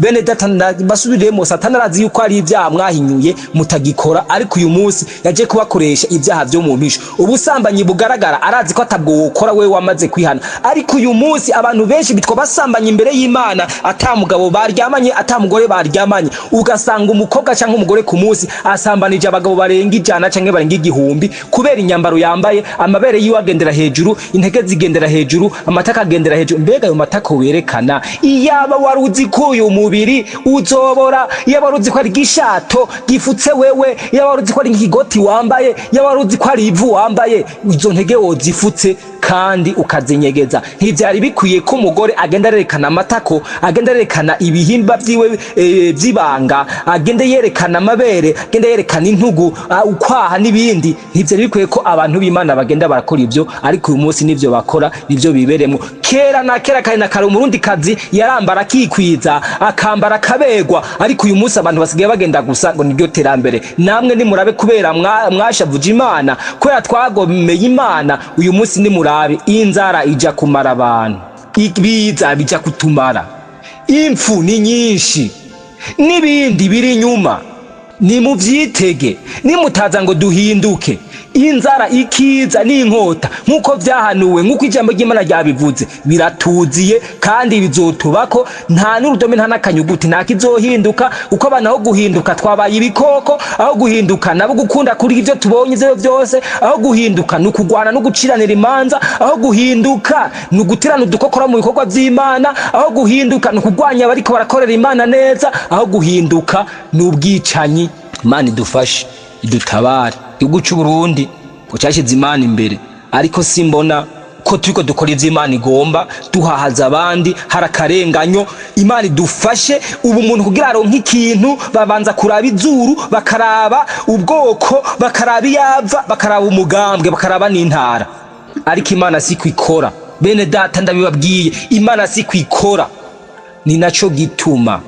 Bene data, basubiremo. Satani arazi yuko ari ibyaha mwahinyuye mutagikora, ariko uyu munsi yaje kubakoresha ibyaha byo mu mpisho, ubusambanyi bugaragara. Arazi ko atabwo wokora we wamaze kwihana, ariko uyu munsi abantu benshi bitwa basambanye imbere y'Imana, ata mugabo baryamanye, ata mugore baryamanye. Ugasanga umukobwa cyangwa umugore ku munsi asambanije abagabo barenga 100 cyangwa barenga 1000, kubera inyambaro yambaye, amabere yiwe agendera hejuru, intege zigendera hejuru, amatako agendera hejuru. Mbega ayo matako werekana, iyaba wari uzi ko uyu mubiri uzobora, iyaba wari uzi ko ari gishato gifutse wewe, iyaba wari uzi ko ari nk'ikigoti wambaye, iyaba wari uzi ko ari ivu wambaye, izo ntege wozifutse kandi ukazinyegeza. Ntivyari bikwiye ko umugore agenda arerekana amatako, agenda arerekana ibihimba vyiwe vy'ibanga, agenda yerekana amabere, agenda yerekana intugu, ukwaha n'ibindi. Ntivyari bikwiye ko abantu b'Imana bagenda barakora ivyo, ariko uyu munsi nivyo bakora, nivyo biberemwo. Kera na kera, kare na kare, umurundi kazi yarambara akikwiza, akambara akabegwa, ariko uyu munsi abantu basigaye bagenda gusa ngo niryo terambere. Namwe nimurabe, kubera mwashavuje Imana, kubera twagomeye Imana, uyu munsi nimurabe inzara ija kumara abantu, ibiza bija kutumara, impfu ni nyinshi n'ibindi biri inyuma. Nimuvyitege, nimutaza ngo duhinduke, inzara, ikiza n'inkota, nk'uko vyahanuwe, nk'uko ijambo ry'Imana ryabivuze, biratuziye kandi bizotubako. Nta n'urudome, nta n'akanyuguti, nta kizohinduka, kuko abantu aho guhinduka twabaye ibikoko. Aho guhinduka nabo gukunda kurya ivyo tubonye ivyo byose. Aho guhinduka ni ukugwana no guciranira imanza. Aho guhinduka ni ugutirana udukokora mu bikorwa vy'Imana. Aho guhinduka ni ukugwanya abariko barakorera Imana neza. Aho guhinduka ni ubwicanyi. Imana idufashe, idutabare. Igihugu c'u Burundi ngo cyashyize Imana imbere, ariko simbona ko turiko dukora ivyo Imana igomba, duhahaza abandi, hari akarenganyo. Imana idufashe. Ubu umuntu kugira aronke ikintu babanza kuraba izuru, bakaraba ubwoko, bakaraba iyava, bakaraba umugambwe, bakaraba n'intara. Ariko Imana si kwikora. Bene data, ndabibabwiye, Imana si kwikora. Ni naco gituma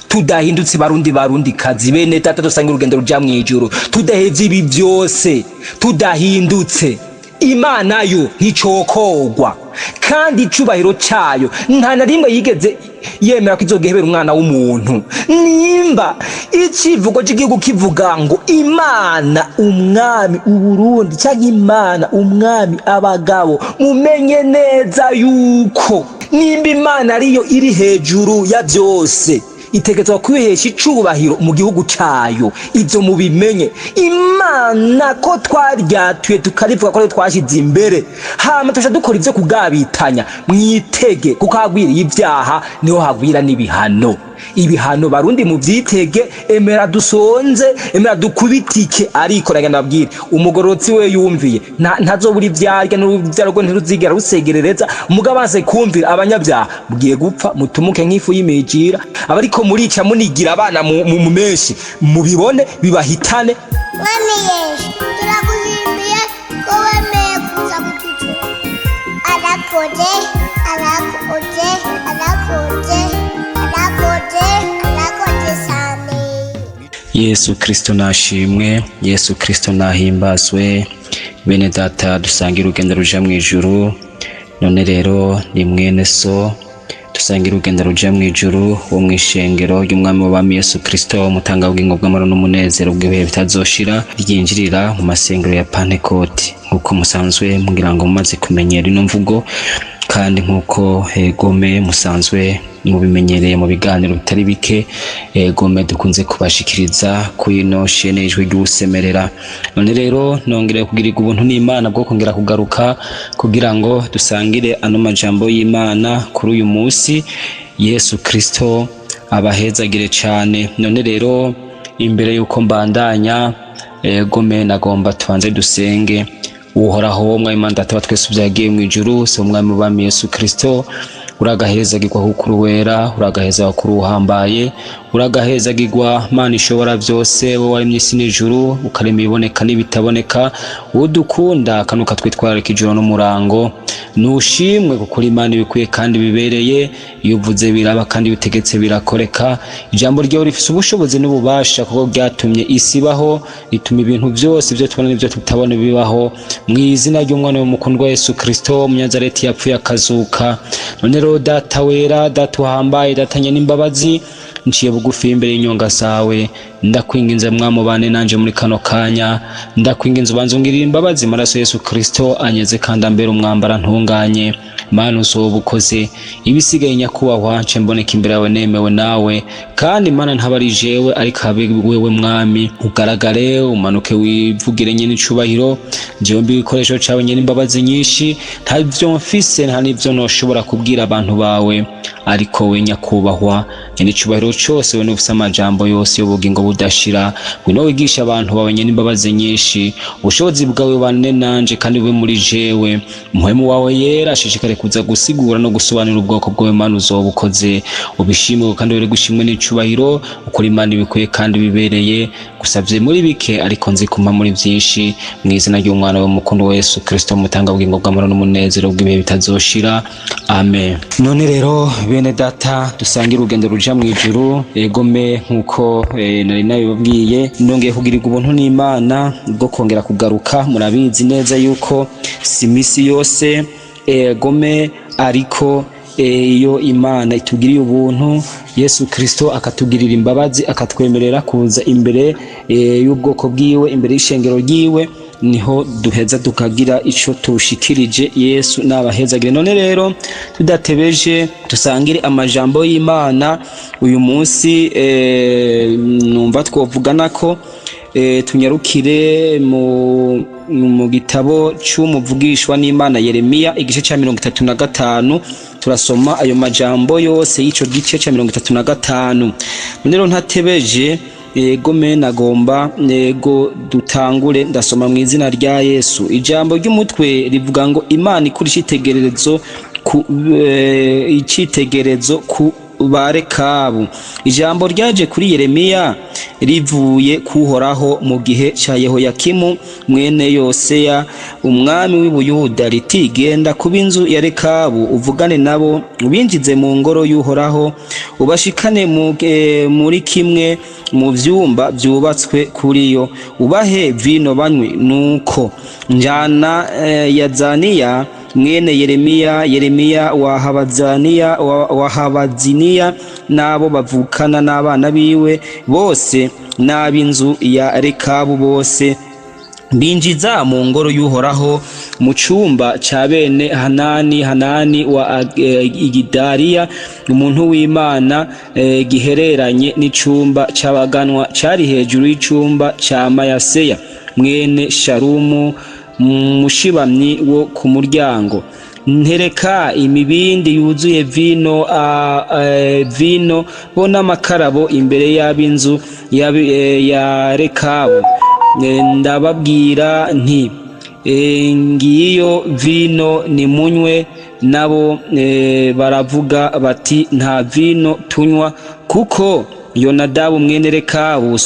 tudahindutse, Barundi, Barundi kazi, bene data dusanga urugendo ruja mw'ijuru, tudahevye ibi byose, tudahindutse, Imana yo nticokogwa, kandi icubahiro cayo nta na rimwe yigeze yemera ko izogehebera umwana w'umuntu. Nimba icivugo c'igihugu kivuga ngo "Imana Umwami Uburundi" canke "Imana Umwami abagabo", mumenye neza yuko nimba Imana ariyo iri hejuru ya byose, itegerezwa kwihesha icubahiro mu gihugu cayo. Ivyo mubimenye. Imana ko twaryatuye, tukarivuga ko ariyo twashize imbere, hama tuca dukora ivyo kugabitanya, mwitege, kuko hagwiriye ivyaha niho hagwira n'ibihano. Ibihano, Barundi, muvyitege. Emera dusonze, emera dukubitike, ariko nagenda nabwire, umugororotsi we yumviye ntazobura ivyarya, n'uruvyaro rwe ntiruzigera rusegerereza. Mugabo banse kumvira, abanyabyaha mugiye gupfa mutumuke nk'ifu y'imijira. Abariko murica munigira abana mu menshi, mubibone bibahitane. Mwami Yesu, turagushimiye ko wemeye kuza kututura. Arakoze, arakoze, arakoze, arakoze, arakoze cyane. Yesu Kristo nashimwe, Yesu Kristo nahimbazwe. Bene data dusangira urugendo ruja mu ijuru, none rero ni mwene so dusangira urugendo ruja mu ijuru wo mu ishengero ry'Umwami w'Abami Yesu Kristo, umutangabugingo bw'amahoro n'umunezero bw'ibihe bitazoshira, ryinjirira mu masengero ya Pantekoti, nk'uko musanzwe mugira ngo mumaze kumenyera ino mvugo, kandi nk'uko egome musanzwe mubimenyereye mu biganiro bitari bike egome dukunze kubashikiriza ku ino shene Ijwi ry'Usemerera. None rero nongereye kugirirwa ubuntu n'Imana bwo kongera kugaruka kugira ngo dusangire ano majambo y'Imana kuri uyu munsi. Yesu Kristo abahezagire cyane. None rero imbere yuko mbandanya, egome nagomba tubanze dusenge. Uhoraho Mwami Imana Data wa twese ubyagiye mu ijuru, se Umwami w'Abami Yesu Kristo, uragahezagirwa kuko uri wera, uragaheza kuko uri uhambaye, uragahezagirwa Mana ishobora byose, wowe waremye isi n'ijuru, ukarema ibiboneka n'ibitaboneka, udukunda kandi ukatwitwararika ijoro n'umurango. Nushimwe kuko uri Imana ibikwiye kandi bibereye. Iyo uvuze biraba, kandi iyo utegetse birakoreka. Ijambo ryawe rifise ubushobozi n'ububasha, kuko ryatumye isi ibaho, rituma ibintu byose ibyo tubona n'ibyo tutabona bibaho. Mu izina ry'umwana w'umukundwa Yesu Kristo Umunyazareti yapfuye akazuka, none rero Data wera, Data uhambaye, Data n'imbabazi. Nciye bugufi imbere y'inyonga zawe, ndakwinginze mwamubane nanje muri kano kanya. Ndakwinginze ubanze ungirire imbabazi, maraso Yesu Kristo anyeze kandi ambere umwambara ntunganye. Mana, uzoba ukoze. Ibisigaye, nyakubahwa, nce mboneka imbere yawe nemewe nawe. Kandi Mana, ntaba ari jewe, ariko habe wewe Mwami, ugaragare, umanuke, wivugire nyene icubahiro. Jewe mbi ibikoresho cawe nyene imbabazi nyinshi, nta vyo mfise, nta n'ivyo noshobora kubwira abantu bawe, ariko we nyakubahwa nyene icubahiro cose, we nufise amajambo yose y'ubugingo budashira, ngwino wigisha abantu bawe nyene imbabazi nyinshi. Ubushobozi bwawe bane nanje kandi bube muri jewe. Umuhemu wawe yera ashishikare kuza gusigura no gusobanura ubwoko bwawe. Mana, uzoba ukoze, ubishimwe kandi were gushimwe n'icubahiro. Ukuri Imana ibikwiye kandi bibereye. Gusavye muri bike, ariko nzi kumpa muri vyinshi, mu izina ry'umwana we mukuru wa Yesu Kristo, mutanga bugingo bw'amahoro n'umunezero bw'ibihe bitazoshira. Amen. None rero, bene data dusangira urugendo ruja mu ijuru, egome nkuko nari nabibabwiye, nongeye kugirirwa ubuntu n'Imana bwo kongera kugaruka. Murabizi neza yuko si misi yose, egome, ariko iyo Imana itugiriye ubuntu, Yesu Kristo akatugirira imbabazi, akatwemerera kuza imbere y'ubwoko bwiwe, imbere y'ishengero ryiwe, niho duheza tukagira ico tushikirije. Yesu nabahezagire. None rero tudatebeje, dusangire amajambo y'Imana uyu munsi. Numva twovugana ko tunyarukire mu gitabo c'umuvugishwa n'Imana Yeremiya, igice ca 35. Turasoma ayo majambo yose y'ico gice ca 35. None rero ntatebeje, ego me nagomba ego dutangure. Ndasoma mu izina rya Yesu. Ijambo ry'umutwe rivuga ngo: Imana ikura icitegererezo ku Barekabu. Ijambo ryaje kuri Yeremiya rivuye kuhoraho mu gihe ca Yehoyakimu mwene Yoseya, umwami w'Ibuyuda, riti: "Genda kuba inzu ya Rekabu, uvugane nabo, ubinjize mu ngoro y'Uhoraho, ubashikane muri kimwe mu vyumba vyubatswe kuri yo, ubahe vino banywe." Nuko njana Yazaniya mwene Yeremiya, Yeremiya wa Habazaniya, wa Habaziniya, n'abo bavukana n'abana biwe bose n'ab'inzu ya Rekabu bose, binjiza mu ngoro y'Uhoraho, mu cumba ca bene Hanani, Hanani wa Igidariya, umuntu w'Imana, gihereranye n'icumba c'abaganwa cari hejuru y'icumba ca Mayaseya mwene Sharumu, mushibamyi wo ku muryango. Ntereka imibindi yuzuye vino bo n'amakarabo imbere y'ab'inzu ya Rekabu. Ndababwira nti: "Ngiyo vino, nimunywe." Nabo baravuga bati: "Nta vino tunywa, kuko Yonadabu mwene Rekabu,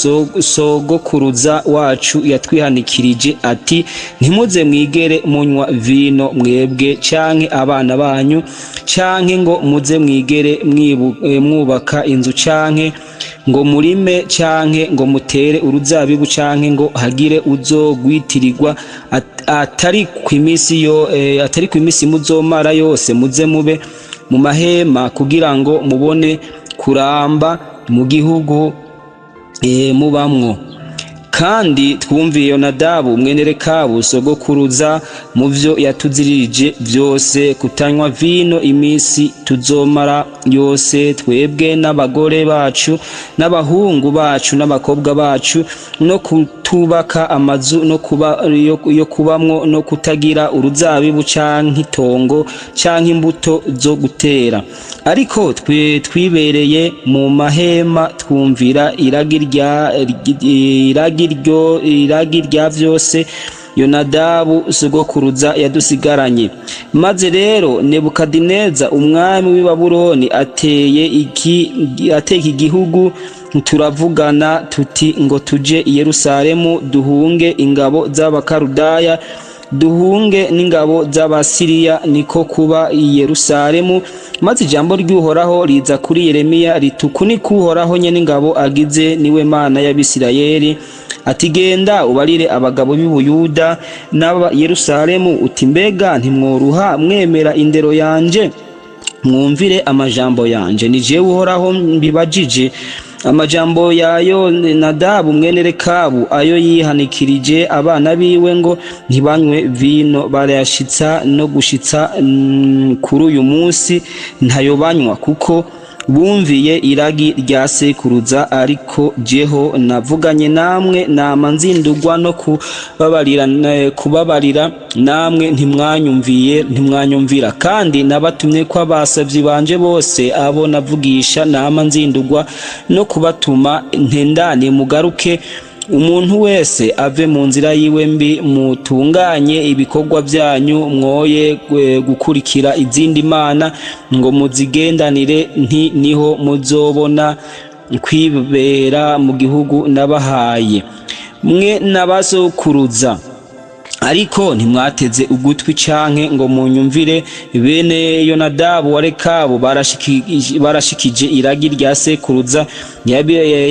sogokuruza wacu, yatwihanikirije ati: 'Ntimuze mwigere munywa vino, mwebwe canke abana banyu, canke ngo muze mwigere mwubaka inzu, canke ngo murime, canke ngo mutere uruzabibu, canke ngo hagire uzogwitirirwa, atari ku iminsi yo atari ku iminsi muzomara yose muze mube mu mahema, kugira ngo mubone kuramba mu gihugu mubamwo.' Kandi twumviye Yonadabu mwene Rekabu, sogokuruza, mu vyo yatuziririje vyose, kutanywa vino iminsi tuzomara yose, twebwe n'abagore bacu n'abahungu bacu n'abakobwa bacu, no kutubaka amazu no kuba yo kubamwo, no kutagira uruzabibu canke itongo canke imbuto zo gutera. Ariko twe twibereye mu mahema, twumvira iragi rya vyose Yonadabu sogokuruza yadusigaranye. Maze rero Nebukadineza umwami w'i Babuloni ateka igihugu, turavugana tuti: ngo tuje i Yerusalemu, duhunge ingabo z'Abakarudaya, duhunge n'ingabo z'Abasiriya." Niko kuba i Yerusalemu. Maze ijambo ry'Uhoraho riza kuri Yeremiya riti: "Uku niko Uhoraho nyene ingabo agize, niwe Mana y'Abisirayeli, ati: Genda ubarire abagabo b'i Buyuda n'aba Yerusalemu uti: Mbega ntimworuha mwemera indero yanje?" Mwumvire amajambo yanje, ni jewe Uhoraho mbibajije. Amajambo ya Yonadabu mwene Rekabu, ayo yihanikirije abana biwe ngo ntibanywe vino, barayashitsa no gushitsa kuri uyu munsi ntayo banywa, kuko bumviye iragi rya sekuruza. Ariko jeho navuganye namwe, nama nzindugwa no kubabarira, kubabarira, namwe ntimwanyumviye, ntimwanyumvira. Kandi nabatumye ko abasavyi banje bose, abo navugisha, nama nzindugwa no kubatuma ntendane: mugaruke, umuntu wese ave mu nzira yiwe mbi, mutunganye ibikorwa byanyu, mwoye gukurikira izindi mana ngo muzigendanire, nti niho muzobona kwibera mu gihugu nabahaye mwe n'abasokuruza. Ariko ntimwateze ugutwi canke ngo munyumvire. Bene Yonadabu wa Rekabu barashikije iragi rya sekuruza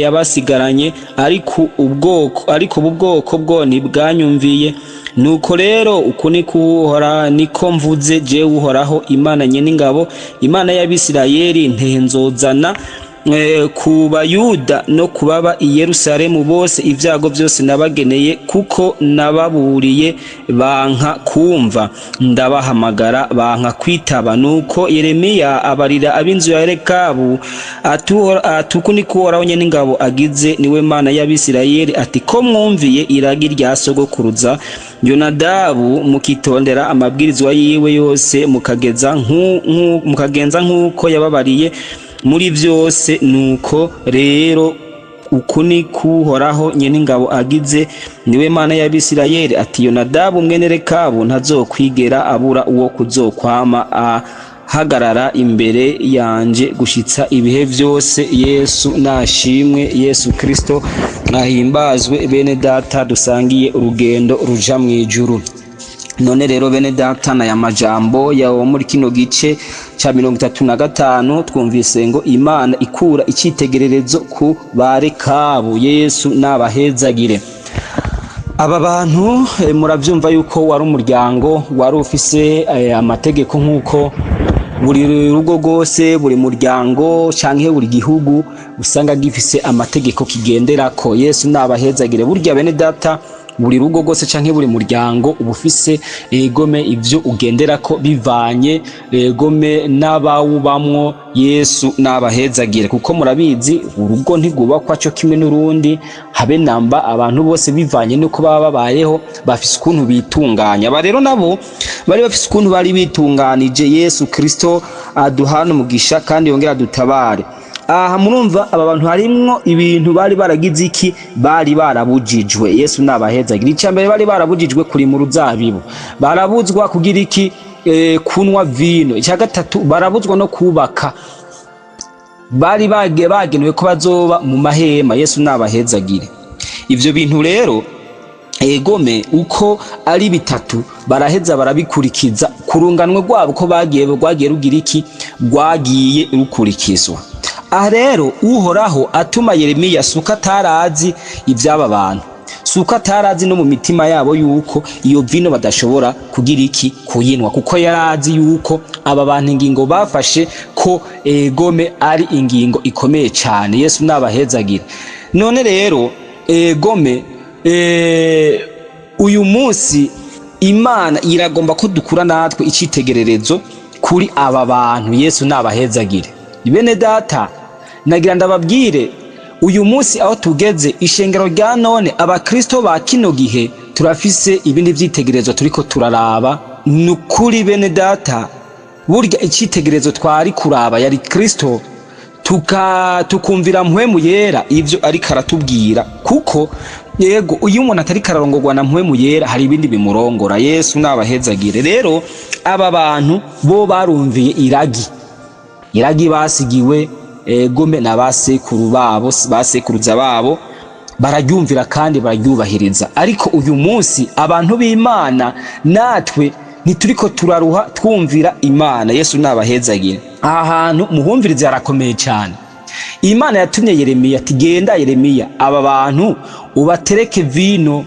yabasigaranye, ariko ubu bwoko bwo ntibwanyumviye. Nuko rero, uku niko Uhora, niko mvuze jewe Uhoraho Imana nyen'ingabo, Imana y'Abisirayeli, ntehe nzozana ku Bayuda no kubaba i Yerusalemu bose ibyago byose nabageneye, kuko nababuriye banka kumva, ndabahamagara banka kwitaba. Nuko Yeremiya abarira ab'inzu ya Rekabu ati: "Uku niko Uhoraho nyen'ingabo agize, niwe Mana y'Abisirayeli, ati: ko mwumviye iragi rya sogokuruza Yonadabu, mukitondera amabwirizwa yiwe yose, mukagenza nk'uko yababariye muri byose, nuko rero uku ni Uhoraho nyen'ingabo agize, niwe Mana y'Abisirayeli, ati: Yonadabu mwene Rekabu ntazokwigera abura uwo kuzokwama ahagarara imbere yanje gushitsa ibihe byose." Yesu nashimwe, Yesu Kristo ahimbazwe. Bene data dusangiye urugendo ruja mu ijuru, none rero bene data, na ya majambo yawo muri kino gice ca 35, twumvise ngo Imana ikura icitegererezo ku Barekabu. Yesu nabahezagire. Aba bantu muravyumva yuko wari umuryango wari ufise amategeko, nk'uko buri rugo rwose, buri muryango canke buri gihugu usanga gifise amategeko kigenderako. Yesu nabahezagire. Burya bene data, buri rugo rwose canke buri muryango uba ufise egome ivyo ugenderako bivanye egome n'abawubamwo. Yesu nabahezagire, kuko murabizi, urugo ntigubakwa co kimwe n'urundi habe namba. Abantu bose, bivanye nuko baba babayeho, bafise ukuntu bitunganya. Aba rero nabo bari bafise ukuntu bari bitunganije. Yesu Kristo aduhana umugisha kandi yongera adutabare. Aha murumva aba bantu harimwo ibintu bari baragize iki, bari barabujijwe. Yesu nabahezagira. Icya mbere, bari barabujijwe kurima uruzabibu, barabuzwa kugira iki, kunywa vino. Icya gatatu, barabuzwa no kubaka, bari bagenewe ko bazoba mu mahema. Yesu nabahezagire. Ivyo bintu rero egome uko ari bitatu baraheza barabikurikiza ku runganwe rwabo, ko bagiye rwagiye rugira iki, rwagiye rukurikizwa. Aha rero Uhoraho atuma Yeremiya, suko atarazi iby'aba bantu, suko atarazi no mu mitima yabo yuko iyo vino badashobora kugira iki, kuyinywa, kuko yarazi yuko aba bantu ingingo bafashe ko egome ari ingingo ikomeye cyane. Yesu nabahezagire. None rero egome uyu munsi Imana iragomba ko dukura natwe icitegererezo kuri aba bantu. Yesu nabahezagire. Bene data, nagira ndababwire, uyu munsi aho tugeze, ishengero rya none, abakristo ba kino gihe, turafise ibindi vyitegererezo turiko turaraba. Ni ukuri bene data, burya icitegererezo twari kuraba yari Kristo, tukumvira Mpwemu Yera ivyo ariko aratubwira, kuko yego iyo umuntu atari kararongorwa na Mpwemu Yera, hari ibindi bimurongora. Yesu nabahezagire. Rero aba bantu bo barumviye iragi basigiwe egome na basekuru babo, basekuruza babo, bararyumvira kandi bararyubahiriza. Ariko uyu munsi abantu b'Imana natwe ntituriko turaruha twumvira Imana. Yesu nabahezagire. Aha hantu muhumvirize harakomeye cyane. Imana yatumye Yeremiya ati: "Genda Yeremiya, aba bantu ubatereke vino."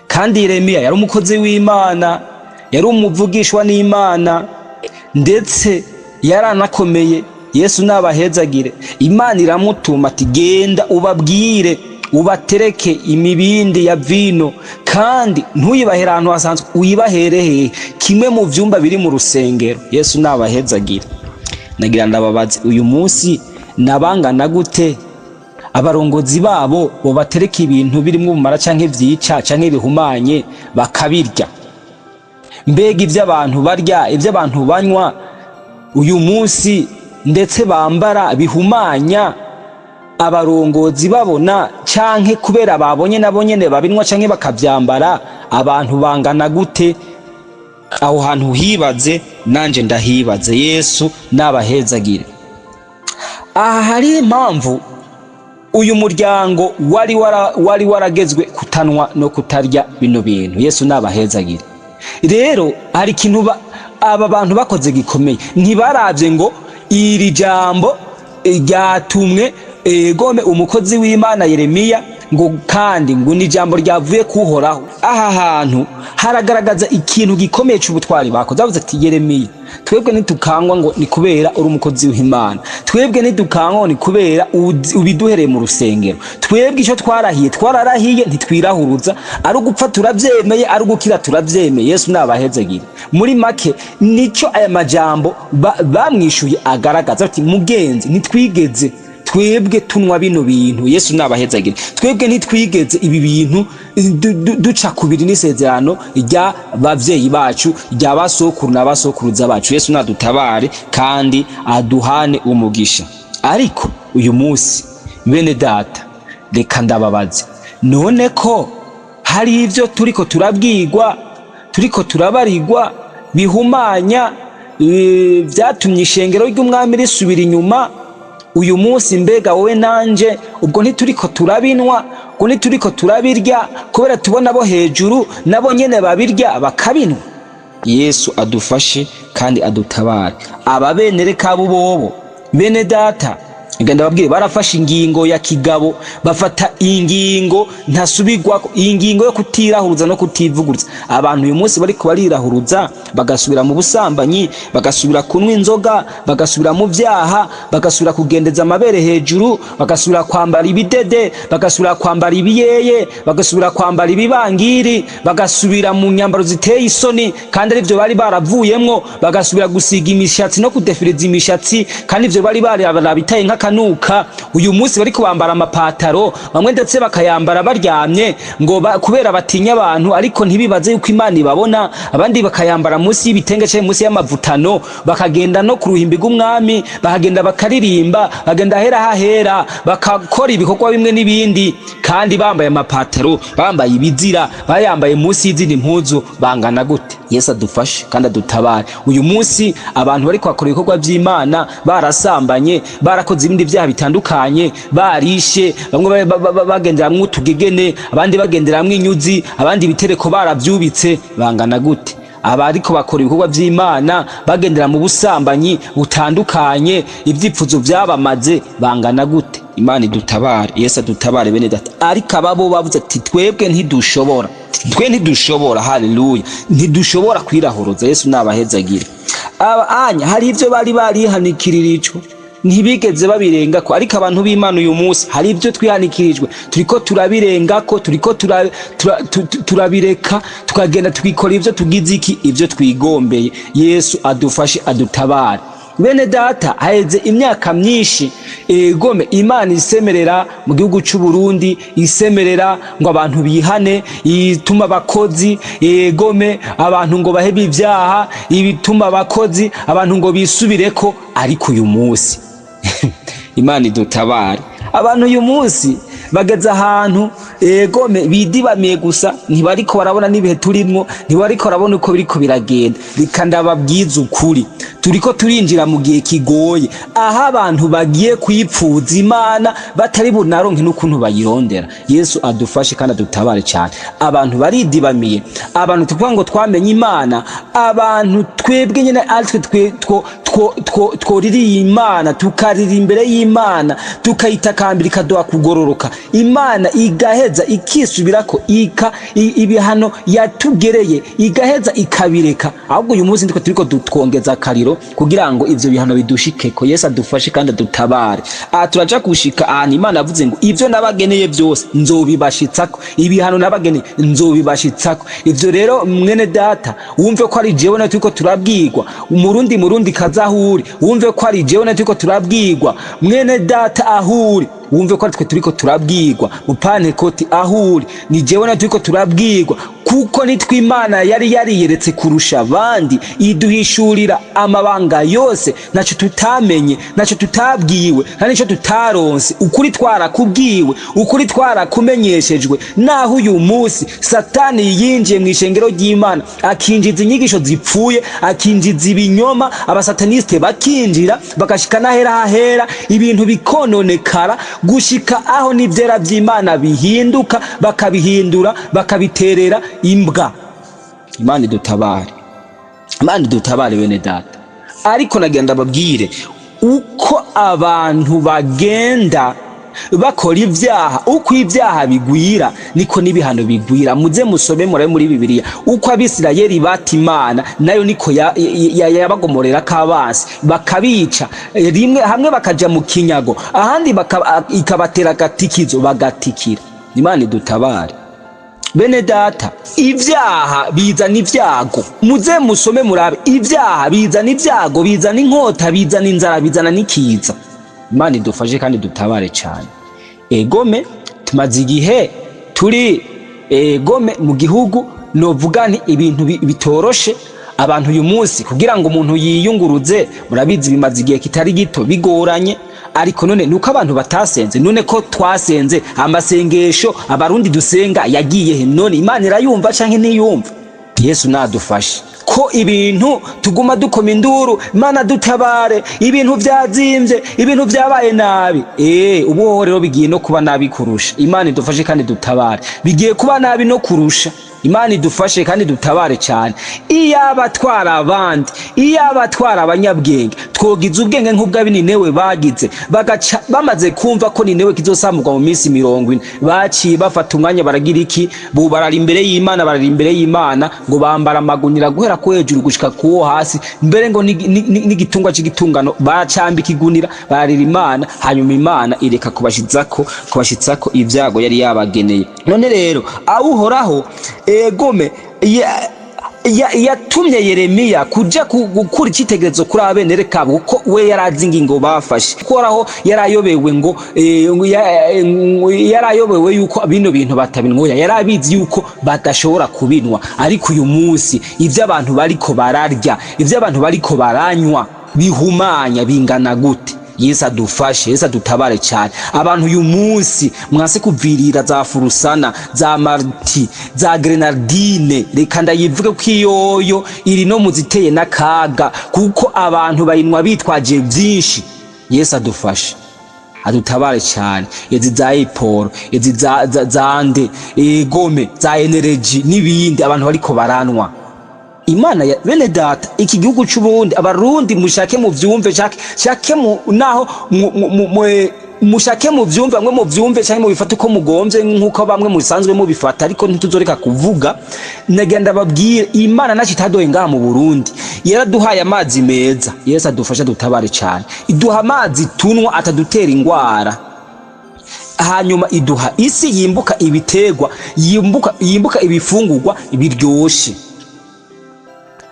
Kandi Yeremiya yari umukozi w'Imana, yari umuvugishwa n'Imana, ndetse Yaranakomeye. Yesu nabahezagire. Imana iramutuma ati: "Genda ubabwire, ubatereke imibindi ya vino, kandi ntuyibahere ahantu hasanzwe, uyibahere hehe? Kimwe mu vyumba biri mu rusengero." Yesu nabahezagire. Nagira ndababaze: uyu munsi nabangana gute abarongozi babo bobatereka ibintu birimwo ubumara, canke vyica, canke bihumanye, bakabirya? Mbega ibyo abantu barya, ibyo abantu banywa uyu munsi, ndetse bambara bihumanya, abarongozi babona, canke kubera babonye nabo nyene babinwa canke bakavyambara, abantu bangana gute? Aho hantu hibaze, nanje ndahibaze. Yesu nabahezagire. Aha hari impamvu uyu muryango wari waragezwe kutanwa no kutarya bino bintu. Yesu nabahezagire. Rero hari ikintu aba bantu bakoze gikomeye. Ntibaravye ngo iri jambo ryatumwe egome umukozi w'Imana Yeremiya, ngo kandi ngo ni ijambo ryavuye kuhoraho. Aha hantu haragaragaza ikintu gikomeye c'ubutwari bakoze. Bavuze ati: "Yeremiya, twebwe ntitukangwa ngo ni kubera uri umukozi w'Imana. Twebwe ntitukangwa ngo ni kubera ubiduhereye mu rusengero. Twebwe icyo twarahiye, twararahiye, ntitwirahuruza. Ari ugupfa turavyemeye, ari ugukira turavyemeye." Yesu nabahezagire. Muri make, nico aya majambo bamwishuye agaragaza, ati: "Mugenzi, ntitwigeze twebwe tunwa bino bintu." Yesu nabahezagire. Twebwe ntitwigeze ibi bintu duca kubiri n'isezerano rya bavyeyi bacu, rya basokuru na basokuruza bacu. Yesu nadutabare kandi aduhane umugisha. Ariko uyu munsi, bene data, reka ndababaze: none ko hari ivyo turiko turabwirwa, turiko turabarirwa bihumanya, vyatumye ishengero ry'Umwami risubira inyuma uyu munsi, mbega wowe nanje ubwo ntituriko turabinwa, ubwo ntituriko turabirya, kubera tubona bo hejuru nabo nyene babirya bakabinwa? Yesu adufashe kandi adutabare. Aba bene Rekabu bobo, bene data, genda babwire, barafashe ingingo ya kigabo, bafata ingingo ntasubirwako, ingingo yo kutirahuruza no kutivuguruza. Abantu uyu munsi bariko barirahuruza, bagasubira mu busambanyi, bagasubira kunywa inzoga, bagasubira mu vyaha, bagasubira kugendeza amabere hejuru, bagasubira kwambara ibidede, bagasubira kwambara ibiyeye, bagasubira kwambara ibibangiri, bagasubira mu nyambaro ziteye isoni kandi arivyo bari baravuyemwo, bagasubira gusiga imishatsi no kudefiriza imishatsi kandi ivyo bari barabitaye nk'akanuka. Uyu munsi bariko bambara amapataro, bamwe ndetse bakayambara baryamye ngo kubera batinya abantu, ariko ntibibaze yuko Imana ibabona. Abandi bakayambara munsi y'ibitenge canke munsi y'amavutano, bakagenda no ku ruhimbi rw'Umwami, bakagenda bakaririmba, bagenda ahera hahera, bakakora ibikorwa bimwe n'ibindi, kandi bambaye amapataro, bambaye ibizira, bayambaye munsi y'izindi mpuzu. Bangana gute? Yesu adufashe kandi adutabare. Uyu munsi abantu bariko bakora ibikorwa vy'Imana barasambanye, barakoze ibindi vyaha bitandukanye, barishe bamwe, bagenderamwo utugegene, abandi bagenderamwo inyuzi, abandi ibitereko baravyubitse, bangana gute? Abariko bakora ibikorwa vy'Imana bagendera mu busambanyi butandukanye, ivyipfuzo vyabamaze, bangana gute? Imana idutabare, Yesu adutabare, bene data. Ariko ababo bavuze ati: "Twebwe ntidushobora, twe ntidushobora, haleluya, ntidushobora kwirahuruza." Yesu nabahezagire. Aba anya hari ivyo bari barihanikiririjwe, ntibigeze babirengako. Ariko abantu b'Imana uyu munsi hari ibyo twihanikirijwe, turiko turabirengako, turiko turabireka, tukagenda tukikora ivyo tugize iki, ivyo twigombeye. Yesu adufashe, adutabare. Bene data, haheze imyaka myinshi egome Imana isemerera mu gihugu c'u Burundi, isemerera ngo abantu bihane, ituma abakozi egome abantu ngo bahebe ibyaha, ibituma abakozi abantu ngo bisubireko. Ariko uyu munsi, Imana idutabare, abantu uyu munsi bageze ahantu egome bidibamiye gusa, ntibariko barabona n'ibihe turimwo, ntibariko barabona uko biriko biragenda. Reka ndababwiza ukuri: turiko turinjira mu gihe kigoye, aho abantu bagiye kwipfuza Imana batari bunaronke n'ukuntu bayirondera. Yesu adufashe kandi adutabare cyane. Abantu baridibamiye. Abantu tuvuga ngo twamenye Imana, abantu twebwe nyine aritwe twoririye Imana, tukarira imbere y'Imana, tukayitakambira ikaduha kugororoka, Imana igaheza ikisubirako, ika ibihano yatugereye igaheza ikabireka. Ahubwo uyu munsi ndiko turiko twongeza akariro. Itanguriro kugira ngo ivyo bihano bidushikeko. Yesu adufashe kandi adutabare. Aha turaja gushika ahantu Imana yavuze ngo ivyo nabageneye byose nzobibashitsako, ibihano nabageneye nzobibashitsako. Ivyo rero, mwene data, wumve ko ari jewe na turiko turabwirwa. Umurundi, murundi kazahuri, wumve ko ari jewe na turiko turabwirwa. Mwene data ahuri, wumve ko ari twe turiko turabwirwa. Mupantekoti ahuri, ni jewe na turiko turabwirwa, kuko nitwe Imana yari yariyeretse kurusha abandi, iduhishurira amabanga yose. Ntacyo tutamenye, ntacyo tutabwiwe, nta n'icyo tutaronse. Ukuri twarakubwiwe, ukuri twarakumenyeshejwe. Naho uyu munsi Satani yinjiye mu ishengero ry'Imana, akinjiza inyigisho zipfuye, akinjiza ibinyoma, abasataniste bakinjira, bagashika n'ahera hahera, ibintu bikononekara gushika aho n'ivyera vy'Imana bihinduka, bakabihindura, bakabiterera imbwa. Imana idutabare, Imana idutabare, bene data. Ariko nagenda babwire, uko abantu bagenda bakora ibyaha, uko ibyaha bigwira, niko n'ibihano bigwira. Muze musome, murabe muri Bibiliya uko Abisirayeli bata Imana, nayo niko yabagomorera k'abansi, bakabica rimwe hamwe, bakaja mu kinyago, ahandi ikabatera agatikizo, bagatikira. Imana idutabare, bene data. Ibyaha bizana ibyago. Muze musome, murabe, ibyaha bizana ibyago, bizana inkota, bizana inzara, bizana n'ikiza. Imana idufashe kandi dutabare cyane. Egome, tumaze igihe turi, egome, mu gihugu novuga nti ibintu bitoroshe. Abantu uyu munsi kugira ngo umuntu yiyunguruze, murabizi, bimaze igihe kitari gito bigoranye. Ariko none nuko abantu batasenze? None ko twasenze, amasengesho Abarundi dusenga yagiye he? None Imana irayumva canke ntiyumva? Yesu nadufashe. Ko ibintu tuguma dukoma induru, "Mana dutabare, ibintu byazimvye, ibintu byabaye nabi." Ubu hoho rero bigiye no kuba nabi kurusha. Imana idufashe kandi dutabare. Bigiye kuba nabi no kurusha. Imana idufashe kandi dutabare cyane. Iyaba twara abandi, iyaba twara abanyabwenge, twogize ubwenge nk'ubw'Abininewe bagize, bagaca bamaze kumva ko Ninewe kizosamburwa mu minsi 40, baciye bafata umwanya, baragira iki? Barara imbere y'Imana, barara imbere y'Imana, ngo bambara amagunira guhera ku hejuru gushika kuwo hasi, mbere ngo n'igitungwa c'igitungano bacambika igunira, bararira Imana. Hanyuma Imana ireka kubashitsako ibyago yari yabageneye. None rero awuhoraho, egome, yatumye Yeremiya kuja gukura icyitegererezo kuri abene Rekabu, kuko we yarazi ingingo bafashe. Uhoraho yarayobewe ngo yarayobewe yuko bino bintu batabinwoya? Yarabizi yuko badashobora kubinwa. Ariko uyu munsi ibyo abantu bariko bararya, ibyo abantu bariko baranywa bihumanya bingana gute? Yesu adufashe, Yesu adutabare cyane. Abantu uyu munsi mwase kuvirira za furusana, za marti, za grenadine, reka ndayivuge ko iyoyo iri no muziteye n'akaga, kuko abantu bayinywa bitwaje byinshi. Yesu adufashe, adutabare cyane. Izi za iporo, izi za nde, egome, za energy n'ibindi abantu bariko baranwa. Imana ya bene data, iki gihugu c'Uburundi, Abarundi mushake mu vyumve, shake mu naho mushake mu vyumve, bamwe mu vyumve canke mu bifate uko mugomvye, nk'uko bamwe musanzwe mubifata, ariko ntituzoreka kuvuga. Nagenda babwire, Imana naco itadoye ngaha mu Burundi. Yaraduhaye amazi meza. Yesu adufashe, dutabare cyane. Iduha amazi tunwa atadutera ingwara, hanyuma iduha isi yimbuka ibitegwa, yimbuka ibifungurwa biryoshe,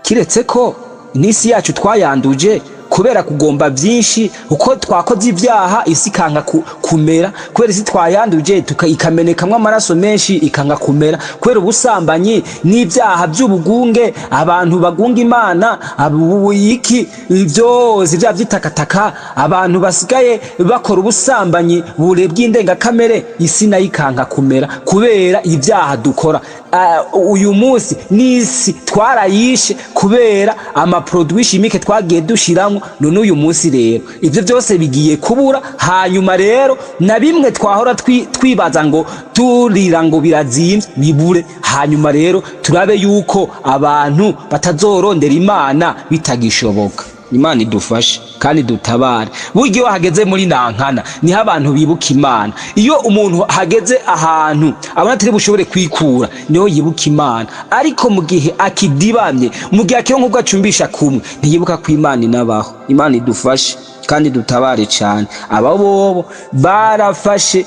kiretse ko n'isi yacu twayanduje kubera kugomba byinshi, uko twakoze ibyaha, isi ikanga kumera kubera isi twayanduje, ikamenekamwo amaraso menshi, ikanga kumera kubera ubusambanyi n'ibyaha by'ubugunge. Abantu bagunga Imana, iki byose, ibyaha by'itakataka, abantu basigaye bakora ubusambanyi bure bw'indengakamere, isi nayo ikanga kumera kubera ibyaha dukora. Uyu munsi n'isi twarayishe kubera ama produits chimiques twagiye dushiramwo. None uyu munsi rero ivyo byose bigiye kubura. Hanyuma rero na bimwe twahora twibaza ngo turira ngo birazimvye, bibure. Hanyuma rero turabe yuko abantu batazorondera Imana bitagishoboka. Imana idufashe kandi dutabare. Burya iyo hageze muri nankana niho abantu bibuka Imana. Iyo umuntu hageze ahantu abona atari bushobore kwikura, niho yibuka Imana. Ariko mu gihe akidibamye, mu gihe akiyo nk'ubwo acumbisha kumwe, ntiyibuka ko Imana inabaho. Imana idufashe kandi dutabare cyane. Aba bobo barafashe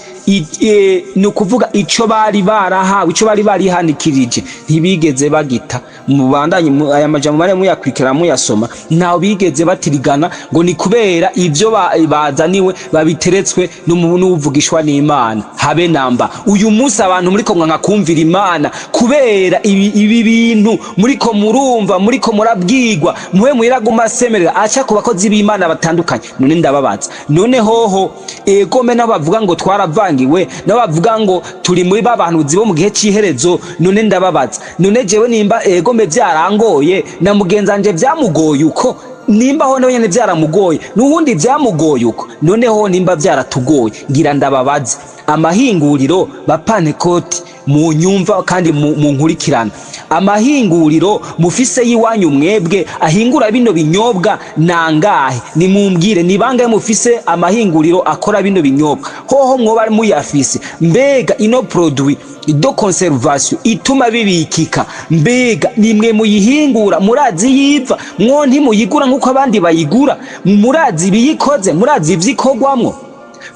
ni ukuvuga ico bari barahawe, ico bari barihanikirije, ntibigeze bagita. Mubandanye aya majambo bari muyakurikira, muyasoma, ntaho bigeze batirigana ngo ni kubera ivyo bazaniwe babiteretswe n'uwuvugishwa n'Imana, habe namba. Uyu munsi abantu muriko mwanka kumvira Imana kubera ibi bintu muriko murumva, muriko murabwirwa, muhe muhiraguma asemerera aca ku bakozi b'Imana batandukanye. None ndababaza, none hoho egome nabo bavuga ngo twaravangiwe, nabo bavuga ngo turi muri babahanuzi bo mu gihe c'iherezo. None ndababaza, none jewe nimba egome vyarangoye, na mugenzi wanje vyamugoye uko, nimba ho nawe nyene vyaramugoye, n'uwundi vyamugoye uko, noneho nimba vyaratugoye, ngira ndababaze amahinguriro bapantekoti mu nyumva kandi mu nkurikirana, amahinguriro mufise y'iwanyu mwebwe ahingura bino binyobwa nangahe? Nimumbwire, ni bangahe mufise amahinguriro akora bino binyobwa? Hoho mwoba muyafise? Mbega ino produit de conservation ituma bibikika, mbega nimwe muyihingura? Murazi yiva? Mwo ntimuyigura nk'uko abandi bayigura? Murazi ibiyikoze? Murazi ivyikorwamwo?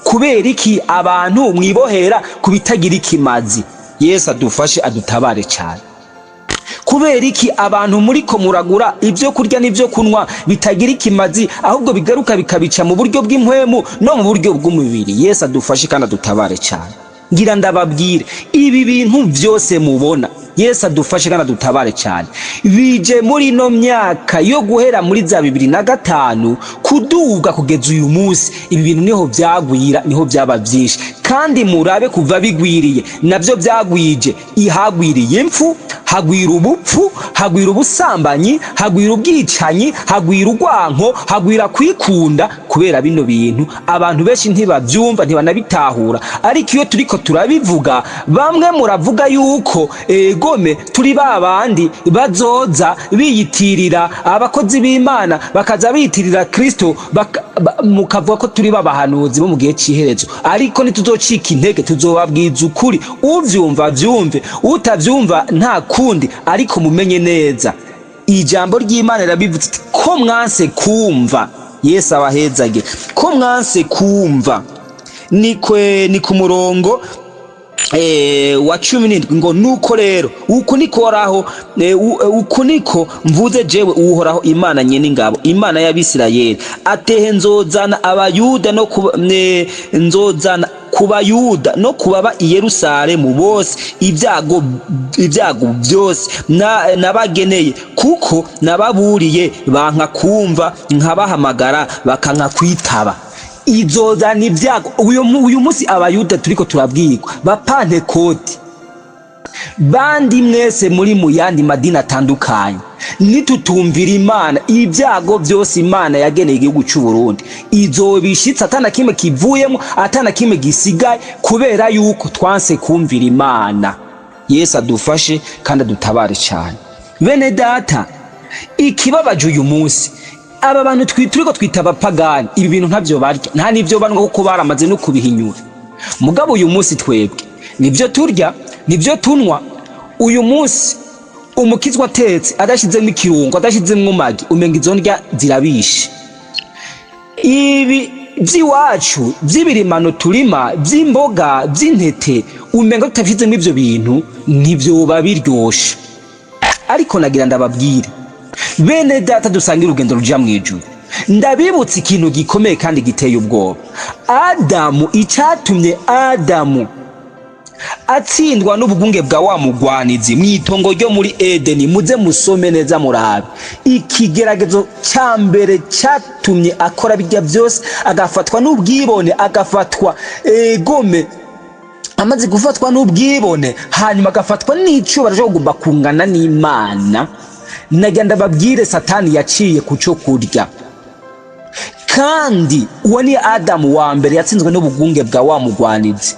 Kubera iki abantu mwibohera ku bitagira ikimazi? Yesu adufashe, adutabare cyane. Kubera iki abantu muriko muragura ibyo kurya n'ibyo kunywa bitagira ikimazi, ahubwo bigaruka bikabica mu buryo bw'impwemu no mu buryo bw'umubiri? Yesu adufashe kandi adutabare cyane. Ngira ndababwire, ibi bintu byose mubona, Yesu adufashe kandi adutabare cyane, bije muri ino myaka yo guhera muri za 2005 kuduga kugeza uyu munsi. Ibi bintu niho byagwira, niho byaba byinshi. Kandi murabe, kuva bigwiriye nabyo byagwije, ihagwiriye impfu, hagwira ubupfu, hagwira ubusambanyi, hagwira ubwicanyi, hagwira urwanko, hagwira kwikunda. Kubera bino bintu abantu benshi ntibabyumva, ntibanabitahura. Ariko iyo turiko turabivuga, bamwe muravuga yuko egome turi ba bandi bazoza biyitirira abakozi b'Imana, bakaza biyitirira Kristo, mukavuga ko turi babahanuzi bo mu gihe c'iherezo. Ariko ntituzocika intege, tuzobabwiza ukuri. Uvyumva vyumve, utavyumva nta kundi. Ariko mumenye neza, ijambo ry'Imana rirabivuze iti ko mwanse kumva. Yesu abahezage. Ko mwanse kumva, ni ku murongo wa 17 ngo: "Nuko rero uku niko horaho, uku niko mvuze jewe Uhoraho Imana nyene ingabo, Imana y'Abisirayeli, atehe nzozana Abayuda no kuba, nzozana ku Bayuda no kubaba i Yerusalemu bose ibyago byose nabageneye, kuko nababuriye banka kumva, nkabahamagara bakanka kwitaba." Izozana ibyago. Uyu munsi Abayuda turiko turabwirwa, Bapantekoti bandi mwese muri mu yandi madini atandukanye, nitutumvira Imana, ibyago byose Imana yageneye igihugu cy'u Burundi izobishitse atana kimwe kivuyemo, atana kimwe gisigaye, kubera yuko twanse kumvira Imana. Yesu adufashe kandi adutabare cyane. Bene data, ikibabaje uyu munsi, aba bantu turiko twita abapagani, ibi bintu ntabyo barya, nta n'ibyo banywa, kuko baramaze no kubihinyura. Mugabo uyu munsi twebwe nibyo turya, nibyo tunywa. Uyu munsi umukizwa atetse adashizemo ikirungo, adashizemo Maggi, umenga izo ndya zirabishe. Ibi by'iwacu by'ibirimano turima, by'imboga, by'intete, umenga tutabishizemo ivyo bintu ntibyoba biryoshe. Ariko nagira ndababwire, bene data dusangira urugendo ruja mu ijuru, ndabibutsa ikintu gikomeye kandi giteye ubwoba. Adamu, icyatumye Adamu atsindwa n'ubugunge bwa wa mugwanizi mu itongo ryo muri Edeni, muze musome neza murabe ikigeragezo cya mbere cyatumye akora bijya byose, agafatwa n'ubwibone, agafatwa egome. Amaze gufatwa n'ubwibone, hanyuma agafatwa n'icyubahiro cyo kugomba kungana n'Imana. Nagira ndababwire, Satani yaciye ku cyo kurya. Kandi uwo ni Adamu wa mbere yatsinzwe n'ubugunge bwa wa mugwanizi.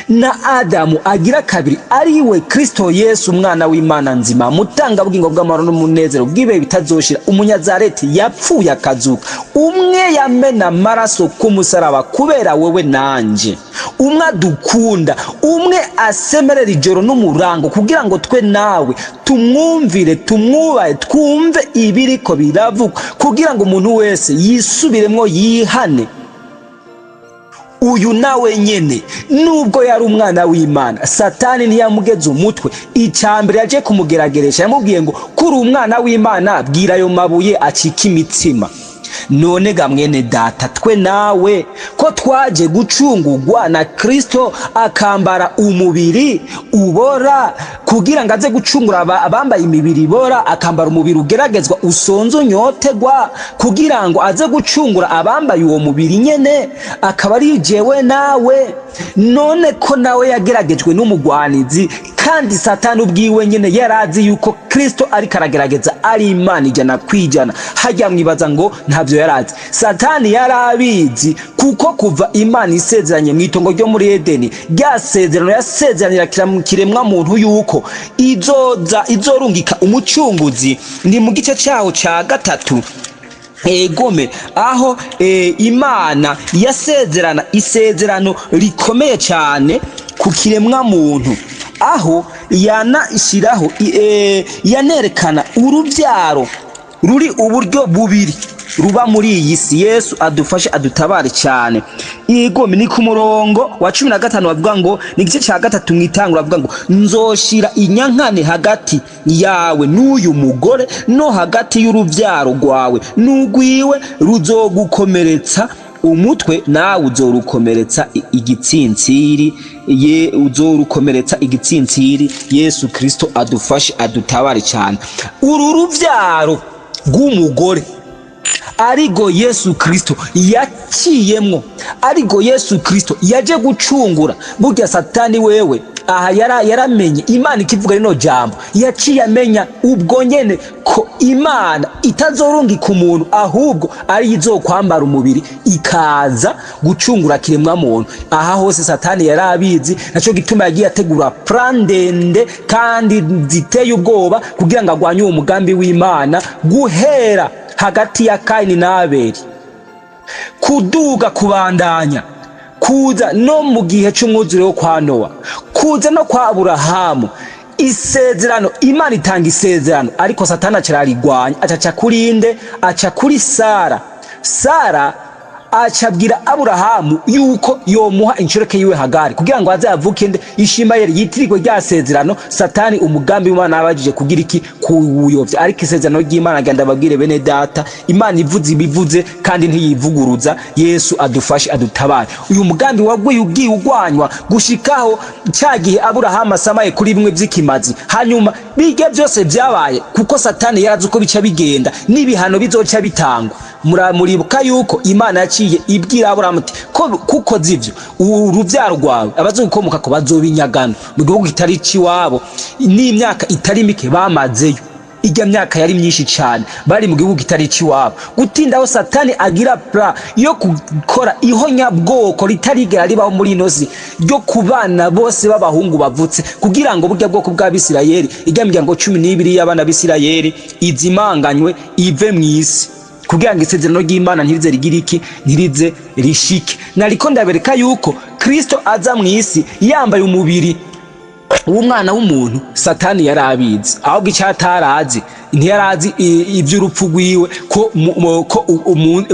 Na Adamu agira kabiri, ariwe Kristo Yesu, umwana w'Imana nzima, mutangabugingo bw'amahoro n'umunezero bw'ibihe bitazoshira, umunyazareti yapfuye akazuka, umwe yamena amaraso ku musaraba kubera wewe nanje, umwe adukunda, umwe asemerera ijoro n'umurango kugira ngo twe nawe tumwumvire, tumwubahe, twumve ibiriko biravugwa, kugira ngo umuntu wese yisubiremwo, yihane. Uyu nawe nyene, nubwo yari umwana w'Imana, Satani ntiyamugeze umutwe. Icambere yaje kumugerageresha, yamubwiye ngo: "Kuri umwana w'Imana, bwira ayo mabuye acika imitsima." None ga mwene data, twe nawe ko twaje gucungurwa na Kristo, akambara umubiri ubora kugira ngo aze gucungura abambaye imibiri ibora, akambara umubiri ugeragezwa, usonza, unyotegwa, kugira ngo aze gucungura abambaye uwo mubiri nyene, akaba ari jewe nawe. None ko nawe yageragejwe n'umugwanizi, kandi Satani ubwiwe nyene yarazi yuko Kristo ariko aragerageza ari Imana 100%, hajya mwibaza ngo ntabyo yarazi? Satani yarabizi, kuko kuva Imana isezeranye mu itongo ryo muri Edeni, rya sezerano yasezeranira kiremwa muntu yuko izoza izorungika umucunguzi, ni mu gice cyaho ca gatatu, egome, aho Imana yasezerana isezerano rikomeye cyane ku kiremwa muntu, aho yanashyiraho, yanerekana urubyaro ruri uburyo bubiri ruba muri iyi si. Yesu adufashe, adutabare cyane. Igome, ni ku murongo wa 15, bavuga ngo, ni igice cya gatatu mu itangura, bavuga ngo: "Nzoshira inyankane hagati yawe n'uyu mugore, no hagati y'urubyaro rwawe n'urwiwe; ruzogukomeretsa umutwe, nawe uzorukomeretsa igitsintsiri." Ye, uzorukomeretsa igitsintsiri. Yesu Kristo adufashe, adutabare cyane. Uru rubyaro rw'umugore, arigo Yesu Kristo yaciyemwo, arigo Yesu Kristo yaje gucungura, burya Satani wewe aha yaramenye Imana ikivuga rino jambo, yaciye amenya ubwo nyene ko Imana itazorungika umuntu, ahubwo ari izokwambara umubiri ikaza gucungura kiremwa muntu. Aha hose Satani yarabizi, naco gituma yagiye ategura plan ndende kandi ziteye ubwoba kugira ngo agwanye uwo mugambi w'Imana, guhera hagati ya Kaini na Abeli, kuduga, kubandanya kuza no mu gihe c'umwuzure wo kwa Nowa, kuza no kwa Aburahamu. Isezerano, Imana itanga isezerano, ariko Satani acararigwanya, acaca kuri nde? Aca kuri Sara. Sara acabwira Aburahamu yuko yomuha inshoreke yiwe Hagari kugira ngo aze avuke nde? Ishimayeli, yitirirwe rya sezerano. Satani umugambi w'Imana abajije kugira iki? Kuwuyovya. Ariko isezerano ry'Imana, genda ababwire bene data, Imana ivuze ibivuze kandi ntiyivuguruza. Yesu adufashe, adutabare. Uyu mugambi wagwiye, ugiye ugwanywa gushikaho cya gihe Aburahamu asamaye kuri bimwe vy'ikimazi. Hanyuma bijya byose byabaye kuko Satani yarazi uko bica bigenda n'ibihano bizoca bitangwa. Muribuka yuko Imana yaciye ibwira Aburahamu ati ko kuko zivyo uruvyaro rwawe abazogukomoka ko bazobinyagana mu gihugu kitari ciwabo, n'imyaka itari mike bamazeyo. Ijya myaka yari myinshi cyane bari mu gihugu kitari ciwabo. Gutindaho Satani agira plan yo gukora ihonyabwoko ritarigera ribaho muri ino si, ryo ku bana bose b'abahungu bavutse, kugira ngo burya bwoko bw'Abisirayeli, ijya miryango 12 y'abana b'Isirayeli, izimanganywe, ive mu isi, kugira ngo isezerano ry'Imana ntirize rigire iki? Ntirize rishike. Nariko ndabereka yuko Kristo aza mu isi yambaye umubiri w'umwana w'umuntu, Satani yarabizi. Ahubwo icyo atarazi, ntiyarazi iby'urupfu rwiwe, ko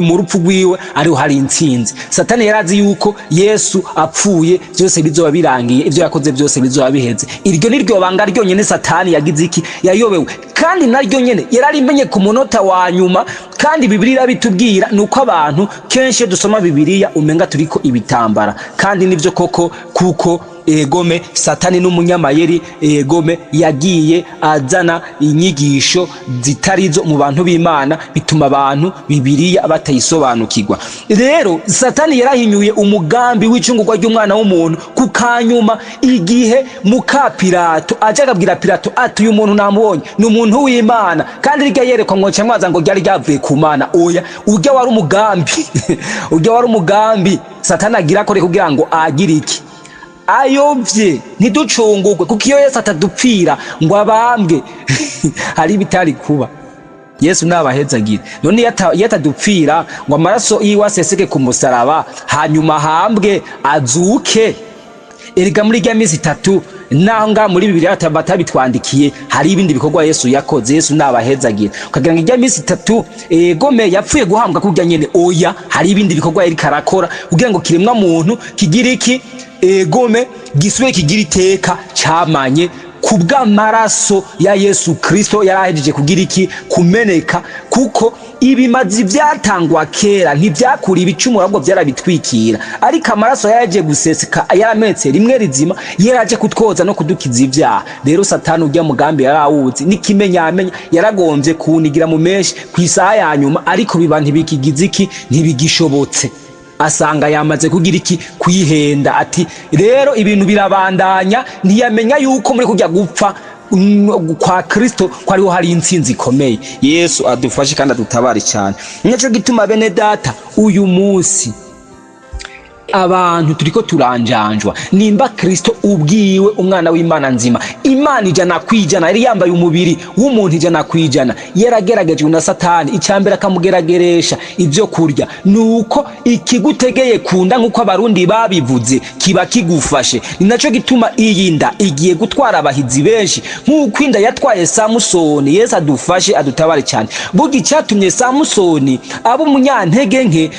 mu rupfu rwiwe ariho hari intsinzi. Satani yarazi yuko Yesu apfuye byose bizoba birangiye, ibyo yakoze byose bizoba biheze. Iryo ni ryo banga ryonyine Satani yagize iki? Yayobewe, kandi naryo nyene yararimenye ku munota wa nyuma. Kandi Bibiliya irabitubwira. Ni uko abantu kenshi iyo dusoma Bibiliya umenga turiko ibitambara, kandi nivyo koko, kuko egome, Satani n'umunyamayeri. Egome, yagiye azana inyigisho zitarizo mu bantu b'Imana, bituma abantu Bibiliya batayisobanukirwa. Rero Satani yarahinyuye umugambi w'icungurwa ry'umwana w'umuntu ku kanyuma, igihe muka Pilato aje akabwira Pilato ati: "Uyu muntu namubonye, ni umuntu w'Imana." Kandi rirya yerekwa ngo mwaza ngo ryari ryavuye ku Mana. Oya, urya wari umugambi, urya wari umugambi Satani agira akore kugira ngo agire iki? Ayovye ntiducungurwe, kuko iyo Yesu atadupfira ngo abambwe hari ibitari kuba. Yesu nabahezagire. None iyo atadupfira ngo amaraso yiwe aseseke ku musaraba, hanyuma ahambwe, azuke, erega muri rya minsi 3, naho ngaha muri Bibiliya batabitwandikiye, hari ibindi bikorwa Yesu yakoze. Yesu nabahezagire. Ukagira ngo irya minsi 3 egome yapfuye guhambwa kurya nyene, oya, hari ibindi bikorwa yariko arakora kugira ngo kiremwa muntu kigira iki? Egome gisubire kigira iteka camanye kubw'amaraso ya Yesu Kristo yarahejeje kugira iki? Kumeneka. Kuko ibimazi vyatangwa kera ntivyakura ibicumuro, ahubwo vyarabitwikira, ariko amaraso yaraje guseseka, yaramenetse rimwe rizima, yaraje kutwoza no kudukiza ivyaha. Rero Satani urya mugambi yarawuzi, n'ikimenyamenya yaragombye kuwunigira mu menshi ku isaha ya nyuma, ariko biba ntibikigize iki? Ntibigishobotse. Asanga yamaze kugira iki? Kwihenda. Ati rero ibintu birabandanya. Ntiyamenya yuko muri kujya gupfa kwa Kristo ko ariho hari intsinzi ikomeye. Yesu adufashe kandi adutabare cyane. Nico gituma, bene data, uyu munsi abantu turiko turanjanjwa. Nimba Kristo ubwiwe, umwana w'Imana nzima, Imana 100%, yari yambaye umubiri w'umuntu 100%, yarageragejwe na Satani. Icyambere akamugerageresha ibyo kurya. Nuko ikigutegeye kunda, nk'uko Abarundi babivuze, kiba kigufashe. Ni naco gituma iyi nda igiye gutwara abahizi benshi nk'uko inda yatwaye Samusoni. Yesu adufashe, adutabare cyane. Burya icyatumye Samusoni aba umunyantege nke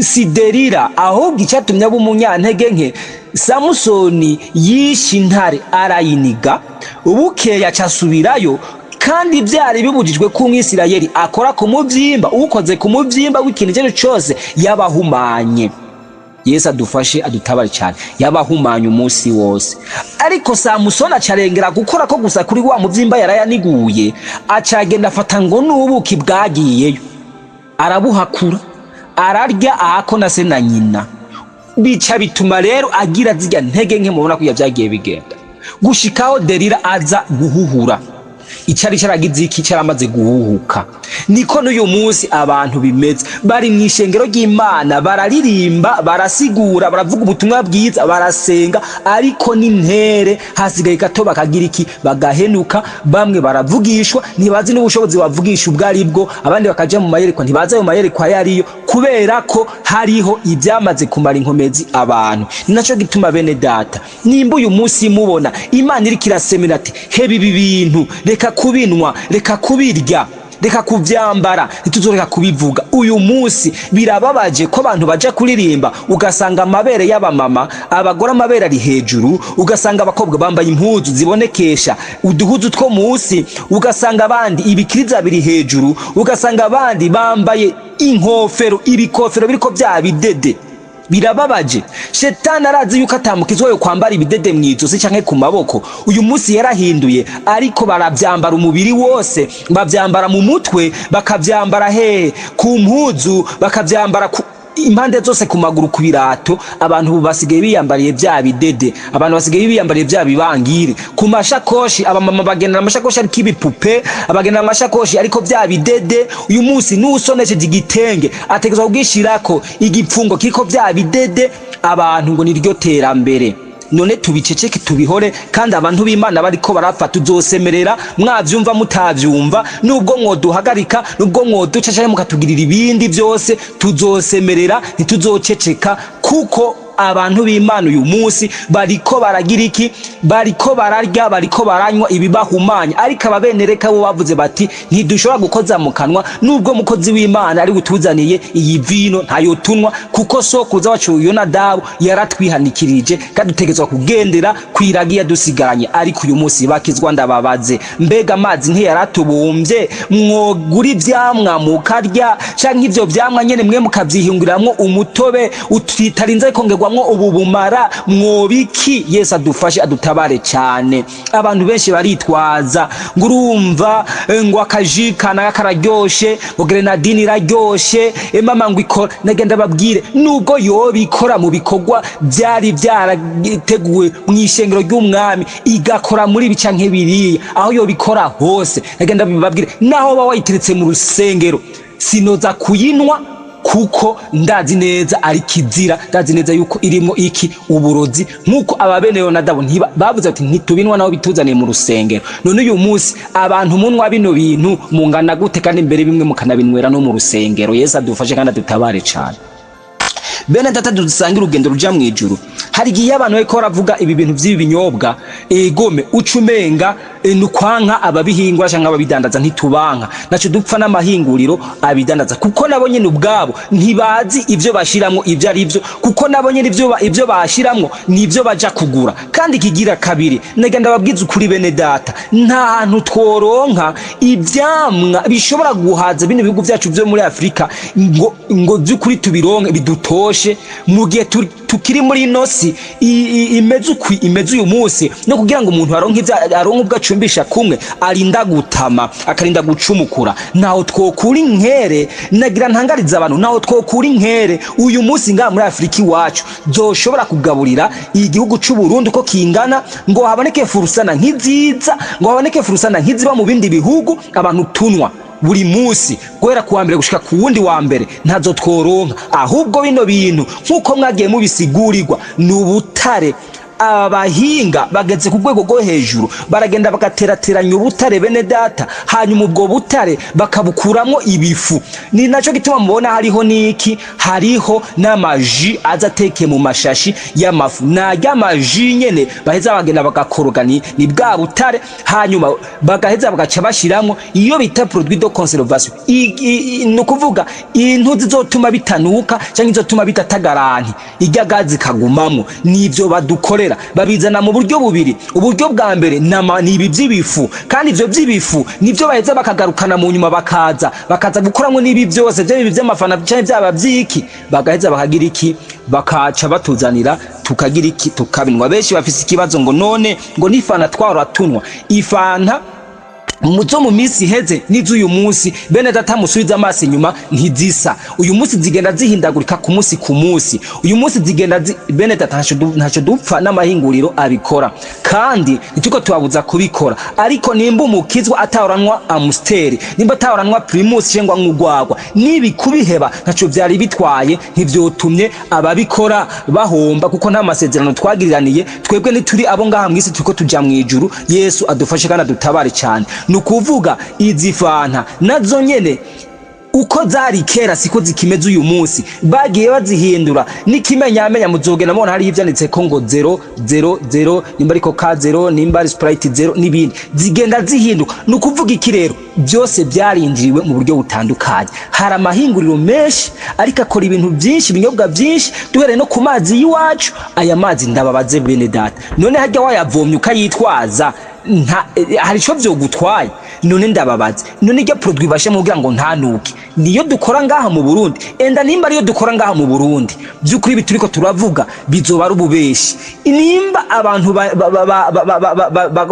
si Derira, ahubwo icyatumye aba umunyantege nke, Samusoni yishe intare arayiniga, bukeye acasubirayo, kandi byari bibujijwe ko Umwisirayeli akora ku mubyimba. Ukoze ku mubyimba w'ikintu icyo ari cyo cyose yabahumanye. Yesu adufashe, adutabare cyane. Yabahumanye umunsi wose, ariko Samusoni acarengera gukora ko gusa kuri wa mubyimba yarayaniguye, acagenda afata ngo n'ubuki bwagiyeyo, arabuhakura, ararya ahako na se na nyina. Bica bituma rero agira zirya ntege nke mubona ko byagiye bigenda gushikaho Derira aza guhuhura icyari cyaragize iki? Cyaramaze guhuhuka. Niko n'uyu munsi abantu bimeze. Bari mu ishengero ry'Imana, bararirimba, barasigura, baravuga ubutumwa bwiza, barasenga, ariko n'intere hasigaye gato bakagira iki? Bagahenuka. Bamwe baravugishwa, ntibazi n'ubushobozi bavugisha ubwo ari bwo. Abandi bakaja mu mayerekwa, ntibazi ayo mayerekwa ayo ariyo, kubera ko hariho ibyamaze kumara inkomezi abantu. Ni naco gituma, bene data, nimba uyu munsi mubona Imana iriko irasemera ati: "Heba ibi bintu, reka kubinwa, reka kubirya, reka kuvyambara", ntituzoreka kubivuga. Uyu munsi birababaje ko abantu baja kuririmba, ugasanga amabere y'abamama, abagore amabere ari hejuru, ugasanga abakobwa bambaye impuzu zibonekesha uduhuzu two munsi, ugasanga abandi ibikiriza biri hejuru, ugasanga abandi bambaye inkofero, ibikofero biriko bya bidede. Birababaje. Shetani arazi yuko atamukizwa yo kwambara ibidede mu ijosi canke ku maboko. Uyu munsi yarahinduye, ariko baravyambara umubiri wose, bavyambara mu mutwe, bakavyambara hehe? Ku mpuzu, bakavyambara ku impande zose, ku maguru, ku birato. Abantu ubu basigaye biyambariye bya bidede, abantu basigaye biyambariye bya bibangire ku mashakoshi. Abamama bagendana amashakoshi ariko ibipupe, abagendana amashakoshi ariko bya bidede. Uyu munsi n'usonesheje igitenge ategerezwa kugishirako igipfungo kiriko bya bidede. Abantu ngo niryo terambere. None tubiceceke, tubihore, kandi abantu b'Imana bariko barapfa? Tuzosemerera, mwavyumva mutavyumva, nubwo mwoduhagarika, nubwo mwoduca canke mukatugirira ibindi byose, tuzosemerera, ntituzoceceka, kuko abantu b'Imana uyu munsi bariko baragira iki? Bariko bararya, bariko baranywa ibibahumanya. Ariko ababenereka bo bavuze bati: "Ntidushobora gukoza mu kanwa, nubwo mukozi w'Imana ari butuzaniye iyi vino, ntayo tunywa, kuko sokuruza wacu Yonadabu yaratwihanikirije kandi dutegerezwa kugendera kwiragi yadusigaranye." Ariko uyu munsi bakizwa, ndababaze, mbega amazi ntiyaratubumbye? Mwogura ivyamwa mukarya, canke ivyo vyamwa nyene mwe mukavyihunguramwo umutobe utitarinze kongerwamwo ubu bumara, mwobiki? Yesu adufashe, adutabare cyane. Abantu benshi baritwaza ngo urumva ngo akaji kanaka kararyoshe, ngo grenadine iraryoshe, mama ngo ikora. Nagenda babwire, nubwo yobikora mu bikorwa byari byarateguwe mu ishengero ry'umwami, igakora muri ibi canke biriya, aho yobikora hose, nagenda babwire, naho ba wayiteretse mu rusengero, sinoza kuyinywa. Kuko ndazi neza ari kizira, ndazi neza yuko irimo iki? Uburozi. Nk'uko ababene Yonadabu bavuze ati: "Ntitubinwa naho bituzaniye mu rusengero." None uyu munsi abantu munwa bino bintu mungana gute, kandi mbere bimwe mukanabinywera no mu rusengero? Yesu adufashe kandi adutabare cane. Bene data dusanga urugendo ruja mu ijuru, hari igihe abantu bariko baravuga ibi bintu vy'ibi binyobwa, egome uca umenga nukwanka ababihingura canke ababidandaza. Ntitubanka, naco dupfa n'amahinguriro abidandaza, kuko nabo nyene ubwabo ntibazi ivyo bashiramwo ivyo ari vyo, kuko nabo nyene ivyo bashiramwo nivyo baja kugura. Kandi kigira kabiri, nega ndababwiza ukuri, bene data, nta hantu tworonka ivyamwa bishobora guhaza bino bihugu vyacu vyo muri Afurika ngo vy'ukuri tubironke bidutoshe mu gihe tukiri muri ino si imeze ukwi imeze uyu munsi. No kugira ngo umuntu aronke ivyo aronke, ubwo acumbisha kumwe arinda gutama, akarinda gucumukura, ntaho twokura inkere. Nagira ntangariza abantu, ntaho twokura inkere uyu munsi ngaha muri Afurika iwacu zoshobora kugaburira igihugu c'u Burundi uko kingana, ngo haboneke furusana nk'iziza, ngo haboneke furusana nk'iziba mu bindi bihugu abantu tunwa buri munsi guhera kuwa mbere gushika ku wundi wa mbere. Ntazo tworonka. Ahubwo bino bintu, nk'uko mwagiye mubisigurirwa, ni ubutare. Abahinga bageze ku rwego rwo hejuru baragenda bagaterateranya ubutare, bene data, hanyuma ubwo butare bakabukuramo ibifu. Ni naco gituma mubona hariho n'iki, hariho n'amaji aza atekeye mu mashashi y'amafu. Narya maji nyene baheza bagenda bagakoroga, ni bwa butare, hanyuma bagaheza bagaca bashiramwo iyo bita produit de conservation. Ni ukuvuga intu zizotuma bitanuka cyangwa izotuma bitatagaranti, irya gazi kagumamwo. Nivyo badukorera, babizana mu buryo bubiri. Uburyo bwa mbere ni ibi by'ibifu, kandi ivyo by'ibifu nivyo baheza bakagarukana mu nyuma, bakaza gukoramwo n'ibi byose, byaba ibi by'amafana canke byaba byiki, bagaheza bakagira iki? Bakaca batuzanira, tukagira iki? Tukabinwa. Benshi bafise ikibazo ngo: "None ngo n'ifanta twahora tunwa, ifanta zo mu minsi iheze n'iz'uyu munsi?" Bene data, musubize amaso inyuma, ntizisa. Uyu munsi zigenda zihindagurika ku munsi ku munsi. Uyu munsi zigenda bene data, ntaco dupfa n'amahinguriro abikora, kandi ntituko tubabuza kubikora. Ariko nimba umukizwa atahoranwa Amstel, nimba atahoranwa Primus cyangwa nk'urwagwa, nibi kubiheba ntaco vyari bitwaye, ntivyotumye ababikora bahomba, kuko nta masezerano twagiriraniye. Twebwe ntituri abo ngaha mw'isi, turiko tuja mw'ijuru. Yesu adufashe kandi adutabare cyane. Ni ukuvuga izi fanta nazo nyene uko zari kera siko zikimeze uyu munsi, bagiye bazihindura. N'ikimenyamenya muzogenda mubona hariho ivyanditse ko ngo 0 0 0, nimba ariko ka 0, nimba ari Sprite 0 n'ibindi, zigenda zihinduka. Ni ukuvuga iki rero? Byose byarinjiriwe mu buryo butandukanye. Hari amahinguriro menshi ariko akora ibintu byinshi, ibinyobwa byinshi, duhereye no ku mazi y'iwacu. Aya mazi, ndababaze bene data, none harya wayavomye ukayitwaza, nta hari ico vyogutwaye? None ndababaze, none iryo produit bashe kugira ngo ntanuke niyo dukora ngaha mu Burundi? Enda nimba ariyo dukora ngaha mu Burundi, by'ukuri ibi turiko turavuga bizoba ari ububeshi. Nimba abantu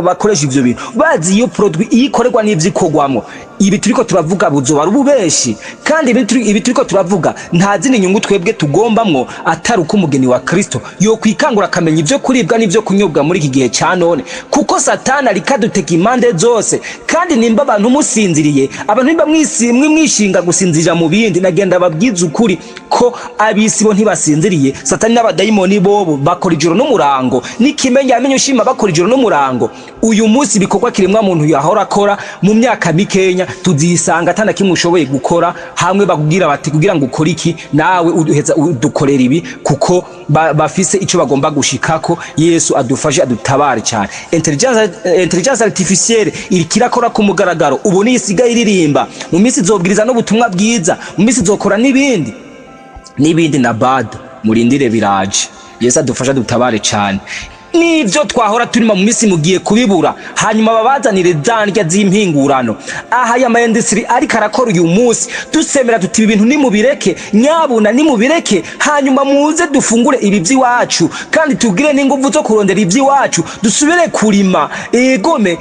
bakoresha ivyo bintu bazi iyo produit iyo ikorerwa n'ivyo ikorwamwo, ibi turiko turavuga buzoba ari ububeshi. Kandi ibi turiko turavuga nta zindi nyungu twebwe tugombamwo, atari uko umugeni wa Kristo yokwikangura akamenya ivyo kuribwa n'ivyo kunyobwa muri iki gihe ca none, kuko Satani ariko adutega impande zose. Kandi nimba abantu musinziriye, abantu nimba mwishinga gusinzirira mu bindi, nagenda babwiza ukuri ko abisi bo ntibasinziriye. Satani n'abadayimoni bobo bakora ijoro n'umurango. N'ikimenya amenye ushima bakora ijoro n'umurango. Uyu munsi ibikorwa kiremwa muntu yahora akora mu myaka mikenya, tuzisanga atana kimwe ushoboye gukora, hamwe bakubwira bati: "Kugira ngo ukore iki, nawe uduheza udukorera ibi," kuko bafise ico bagomba gushikako. Yesu adufashe, adutabare cyane. Intelligence artificielle iriko irakora ku mugaragaro ubu, niyo isigaye iririmba. Mu minsi izobwiriza n'ubutumwa bwiza, mu minsi izokora n'ibindi n'ibindi na bado murindire biraje. Yesu adufashe, adutabare cyane. N'ibyo twahora turima mu minsi mugiye kubibura, hanyuma babazanire za ndya z'impingurano. Aha ya ma industries ariko arakora uyu munsi, dusemera tuti: "Ibi bintu nimubireke, nyabuna nimubireke, hanyuma muze dufungure ibi by'iwacu, kandi tugire n'inguvu zo kurondera iby'iwacu, dusubire kurima." Egome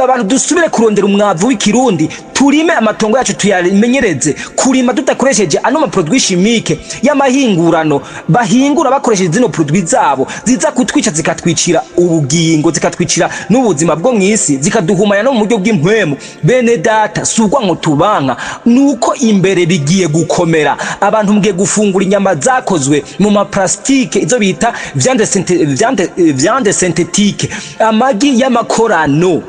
abantu dusubire kurondera umwavu w'ikirundi, turime amatongo yacu, tuyamenyereze kurima tudakoresheje ano ma produits chimiques y'amahingurano bahingura bakoresheje zino produits zabo ziza kutwica. zikatwicira ubugingo, zikatwicira n'ubuzima bwo mw'isi, zikaduhumanya no mu buryo bw'impwemu. Bene data, si ugwa ngo tubanka, nuko imbere bigiye gukomera. Abantu mugiye gufungura inyama zakozwe mu maplastike, izo bita viande synthétique, amagi y'amakorano.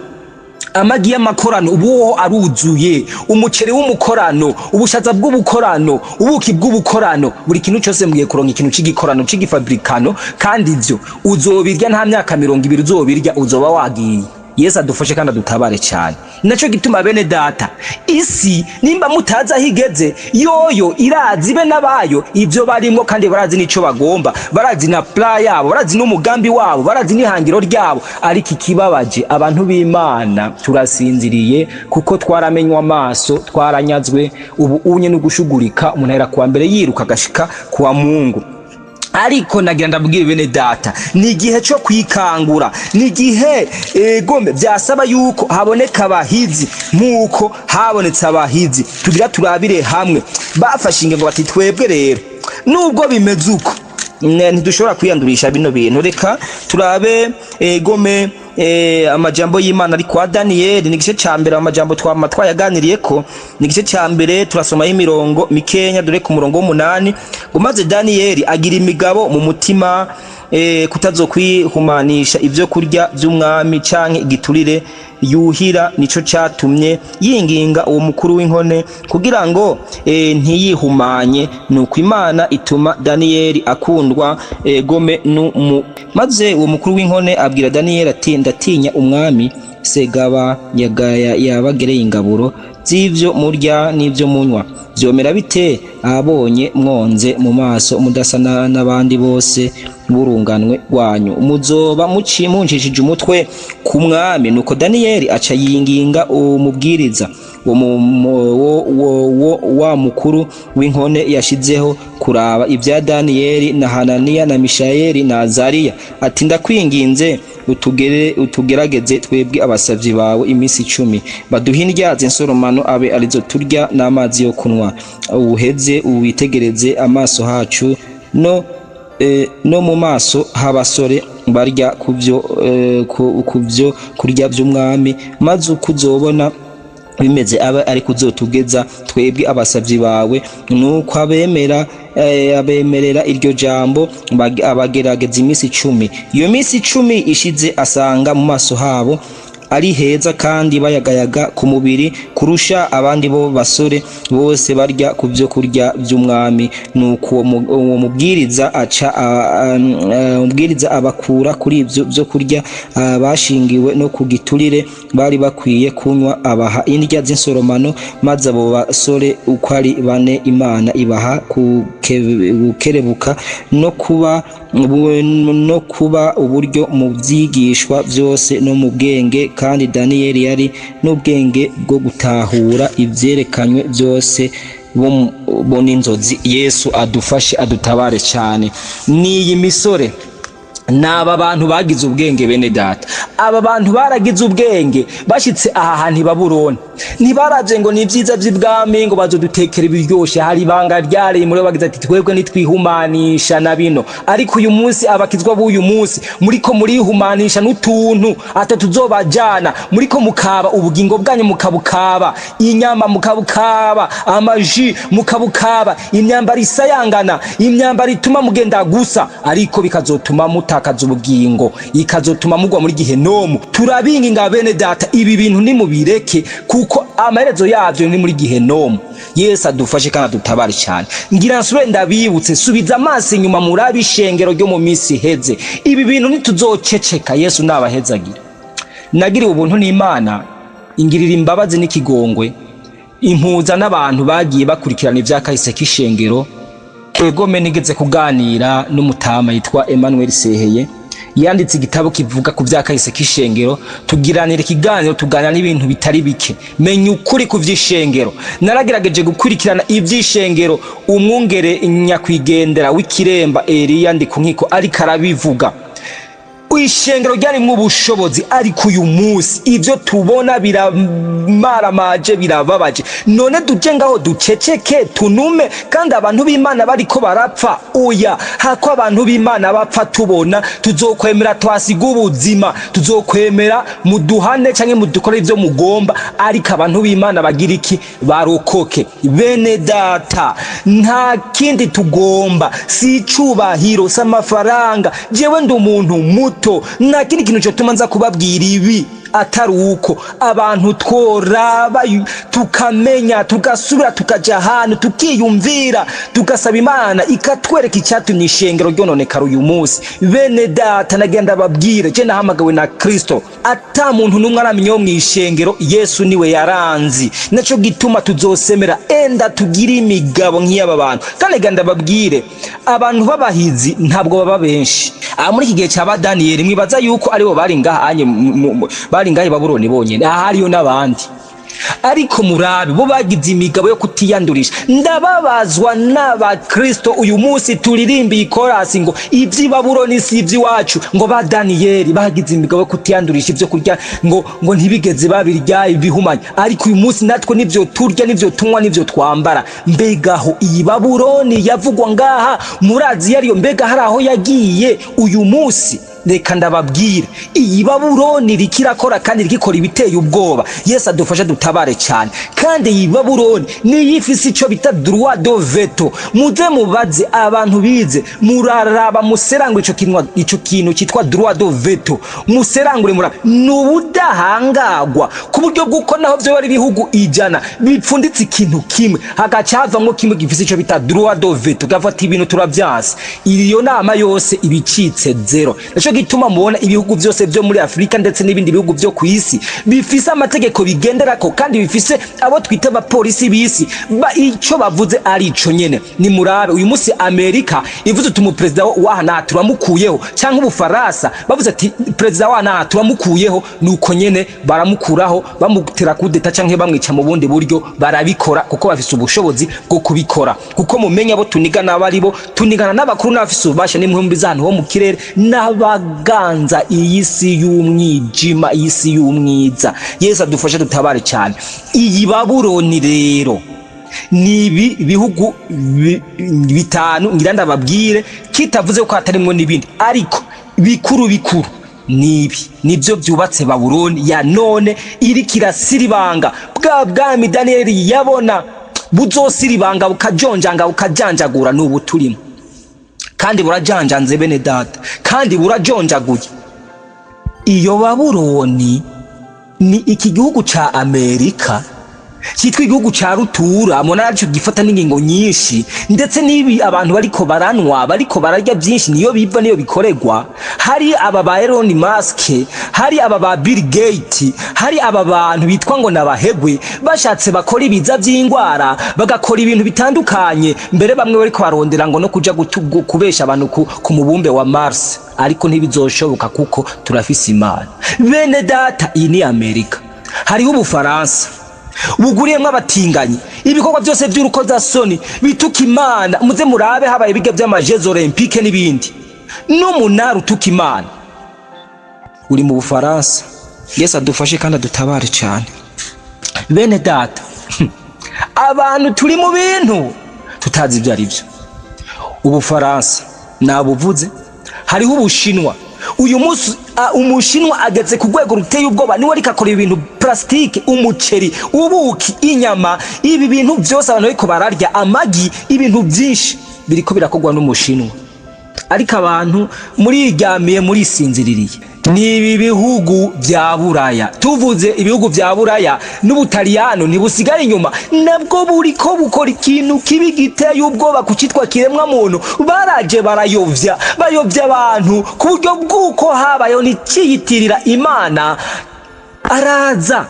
Amagi y'amakorano ubu ho aruzuye, umuceri w'umukorano, ubushaza bw'ubukorano, ubuki bw'ubukorano, buri kintu cyose mugiye kuronka ikintu c'igikorano, c'igifabrikano. Kandi ivyo uzobirya nta myaka 20 uzobirya, uzoba wagiye. Yesu adufashe kandi adutabare cyane. Naco gituma, bene data, isi nimba mutazi aho igeze, yoyo irazi be n'abayo ivyo barimwo, kandi barazi n'ico bagomba, barazi na plan yabo, barazi n'umugambi wabo, barazi n'ihangiro ryabo. Ariko ikibabaje, abantu b'Imana turasinziriye, kuko twaramenywa amaso, twaranyazwe. Ubu unye no gushugurika, umuntu ahera kuwa mbere yiruka agashika kuwa Mungu. Ariko nagira ndabwire bene data, ni igihe cyo kwikangura, ni igihe egome byasaba yuko haboneka abahizi nk'uko habonetse abahizi. Tugira turabire hamwe bafashe ingingo bati: "Twebwe rero, nubwo bimeze uko, ntidushobora kwiyandurisha bino bintu." Reka turabe egome amajambo y'Imana ari kwa Daniyeli, ni igice ca mbere. Amajambo twama twayaganiriye ko ni igice ca mbere, turasomayo imirongo mikenya. Dore ku murongo w'umunani ngo: "Maze Daniyeli agira imigabo mu mutima kutazokwihumanisha ibyo kurya by'umwami canke igiturire yuhira. Nico catumye yinginga uwo mukuru w'inkone kugira ngo ntiyihumanye. Nuko Imana ituma Daniyeli akundwa gome nu maze uwo mukuru w'inkone abwira Daniyeli ati: 'Ndatinya umwami Segaba yagaya yabagereye ingaburo z'ivyo murya n'ivyo munywa. Vyomera bite abonye mwonze mu maso, mudasa n'abandi bose burunganwe rwanyu? Muzoba muncishije umutwe ku mwami.' Nuko Daniyeli aca yinginga umubwiriza wo wa mukuru w'inkone yashizeho kuraba ibya Daniyeli na Hananiya na Mishayeli na Azariya, ati: 'Ndakwinginze, utugerageze twebwe abasavyi bawe iminsi 10, baduhe indya z'insoromano abe arizo turya n'amazi yo kunywa. Uheze uwitegereze amaso hacu no mu maso h'abasore barya kuvyo kurya vy'umwami, maze uko uzobona bimeze abe ariko uzotugeza twebwe abasavyi bawe.' Nuko abemera abemerera iryo jambo, abagerageza iminsi 10. Iyo minsi 10 ishize, asanga mu maso habo ari heza kandi bayagayaga ku mubiri kurusha abandi bo basore bose barya ku byo kurya by'umwami. Nuko uwo mubwiriza aca umubwiriza abakura kuri ibyo byo kurya bashingiwe no ku giturire bari bakwiye kunywa, abaha indya z'insoromano. Maze abo basore uko ari bane, Imana ibaha gukerebuka no kuba uburyo mu byigishwa byose no mu bwenge. Kandi Daniyeli yari n'ubwenge bwo gutahura ibyerekanywe byose bo n'inzozi." Yesu adufashe, adutabare cyane. N'iyi misore, ni aba bantu bagize ubwenge. Bene data, aba bantu baragize ubwenge. Bashyitse aha hantu i Babuloni, ntibaravye ngo ni ibyiza by'ibwami, ngo bazodutekera ibiryoshe. Hari ibanga ryari muri bo, bagize ati: "Twebwe nitwihumanisha na bino." Ariko uyu munsi, abakizwa b'uyu munsi, muriko murihumanisha n'utuntu ata tuzobajana. Muriko mukaba ubugingo bwanyu, mukabukaba inyama, mukabukaba amaji, mukabukaba imyambaro isayangana, imyambaro ituma mugenda gusa, ariko bikazotuma mutakaza ubugingo, ikazotuma mugwa muri gihenomu. Turabinginga, bene data, ibi bintu nimubireke, kuko amaherezo yavyo ni muri gihenomu. Yesu adufashe kandi adutabare cyane. Ngira nsubire ndabibutse: subiza amaso inyuma, murabe ishengero ryo mu minsi iheze. Ibi bintu ntituzoceceka. Yesu nabahezagira. Nagiriwe ubuntu n'Imana, ingirira imbabazi n'ikigongwe, impuza n'abantu bagiye bakurikirana ivyakahise k'ishengero. Egome nigeze kuganira n'umutama yitwa Emmanuel Seheye, yanditse igitabo kivuga ku vyakahise k'ishengero. Tugiranira ikiganiro, tuganira n'ibintu bitari bike, menya ukuri ku vy'ishengero. Naragerageje gukurikirana ivy'ishengero. Umwungere nyakwigendera w'ikiremba Eliya Ndikunkiko ariko arabivuga. Ishengero ryarimwo ubushobozi, ariko uyu munsi ibyo tubona biramaramaje, birababaje. None duje ngaho duceceke, tunume, kandi abantu b'Imana bariko barapfa? Oya, hako abantu b'Imana bapfa tubona, tuzokwemera twasiga ubuzima, tuzokwemera muduhane canke mudukore ivyo mugomba, ariko abantu b'Imana bagira iki? Barokoke. Bene data, nta kindi tugomba, si icubahiro, si amafaranga. Jewe ndi umuntu muto, nta kindi kintu cotuma nza kubabwira ibi atari uko abantu tworaba, tukamenya, tugasubira, tukaja ahantu, tukiyumvira, tugasaba Imana ikatwereka icyatumye ishengero ryononekara uyu munsi. Bene data, nagenda babwire, je nahamagawe na Kristo, ata muntu n'umwe aramenya wo mw'ishengero. Yesu niwe yaranzi. Naco gituma tuzosemera enda tugire imigabo nk'iy'aba bantu. Kandi genda babwire, abantu b'abahizi ntabwo baba benshi. Aha muri iki gihe cya ba Daniyeli, mwibaza yuko aribo bari ngaha anye bari ngaha i Babuloni bonyene? Aha hariyo n'abandi, ariko murabe bo bagize imigabo yo kutiyandurisha. Ndababazwa n'abakristo uyu munsi turirimba ikorasi ngo iby'i Babuloni si iby'iwacu, ngo ba Daniyeli bagize imigabo yo kutiyandurisha ibyo kurya, ngo ntibigeze babirya ibihumanya, ariko uyu munsi natwe nibyo turya, nibyo tunywa, nibyo twambara. Mbegaho iyi Babuloni yavugwa ngaha, murazi yariyo? Mbega hari aho yagiye uyu munsi? Reka ndababwire, iyi Babuloni rikirakora kandi rikikora ibiteye ubwoba. Yesu adufashe, dutabare cyane. Kandi iyi Babuloni niyo ifise ico bita droit de veto. Muze mubaze abantu bize, muraraba, muserangure ico kintu, ico kintu cyitwa droit de veto. Muserangure, murabe, ni ubudahangagwa ku buryo bw'uko naho vyoba ari ibihugu 100 bipfunditse ikintu kimwe, hagaca havamwo kimwe gifise ico bita droit de veto, gafata ibintu turavyanse, iyo nama yose ibicitse zero. Naco gituma mubona ibihugu byose byo muri Afurika ndetse n'ibindi bihugu byo ku isi bifise amategeko bigenderako, kandi bifise abo twita abapolisi b'isi, ba ico bavuze ari ico nyene. Nimurabe uyu munsi Amerika ivuze uti umuperezida waha naha turamukuyeho, canke Ubufaransa bavuze ati perezida wa naha turamukuyeho, nuko nyene baramukuraho, bamutera kudeta canke bamwica mu bundi buryo, barabikora kuko bafise ubushobozi bwo kubikora. Kuko mumenya abo tunigana abo aribo: tunigana n'abakuru n'abafise ububasha n'imihumbi z'ahantu ho mu kirere n'abaganza iyi si y'umwijima, iyi si y'umwiza. Yesu adufashe, dutabare cyane. Iyi Babuloni rero ni ibi bihugu bitanu ngira ndababwire, kitavuze ko hatarimwo n'ibindi, ariko bikuru bikuru nibi, nibyo byubatse Babuloni ya none iriko irasiribanga. Bwa bwami Daniyeli yabona buzosiribanga, bukajonjanga, bukajanjagura, n'ubu turimo, kandi burajanjanze, bene data, kandi burajonjaguye. Iyo Babuloni ni iki gihugu ca Amerika cyitwa igihugu ca rutura. Mubona aricyo gifata n'ingingo nyinshi, ndetse n'ibi abantu bariko baranwa, bariko bararya byinshi, niyo biva, niyo bikoregwa. Hari aba ba Elon Musk, hari aba ba Bill Gates, hari aba bantu bitwa ngo nabahegwe, bashatse bakora ibiza by'ingwara, bagakora ibintu bitandukanye. Mbere bamwe bariko barondera ngo no kuja kubesha abantu ku mubumbe wa Mars, ariko ntibizoshoboka kuko turafise Imana. Bene data, iyi ni Amerika. Hariho Ubufaransa buguriyemwo abatinganyi, ibikorwa byose by'urukozasoni bituka Imana. Muze murabe habaye ibiga vy'ama Jeux Olympiques n'ibindi, n'umunara utuka Imana uri mu Bufaransa. Yesu adufashe kandi adutabare cyane. Bene data, abantu turi mu bintu tutazi ibyo ari byo. Ubufaransa nabuvuze, hariho Ubushinwa. Uyu munsi Umushinwa ageze ku rwego ruteye ubwoba, niwe ariko akora ibintu plastique, umuceri, ubuki, inyama, ibi bintu byose abantu bariko bararya, amagi, ibintu byinshi biriko birakorwa n'Umushinwa, ariko abantu muriryamiye, murisinziririye. Ni ibi bihugu bya Buraya. Tuvuze ibihugu bya Buraya, n'Ubutaliyano ntibusigara inyuma, nabwo buriko bukora ikintu kibi giteye ubwoba ku cyitwa kiremwa muntu. Baraje barayovya, bayovya abantu ku buryo bw'uko habayeho n'iciyitirira Imana araza.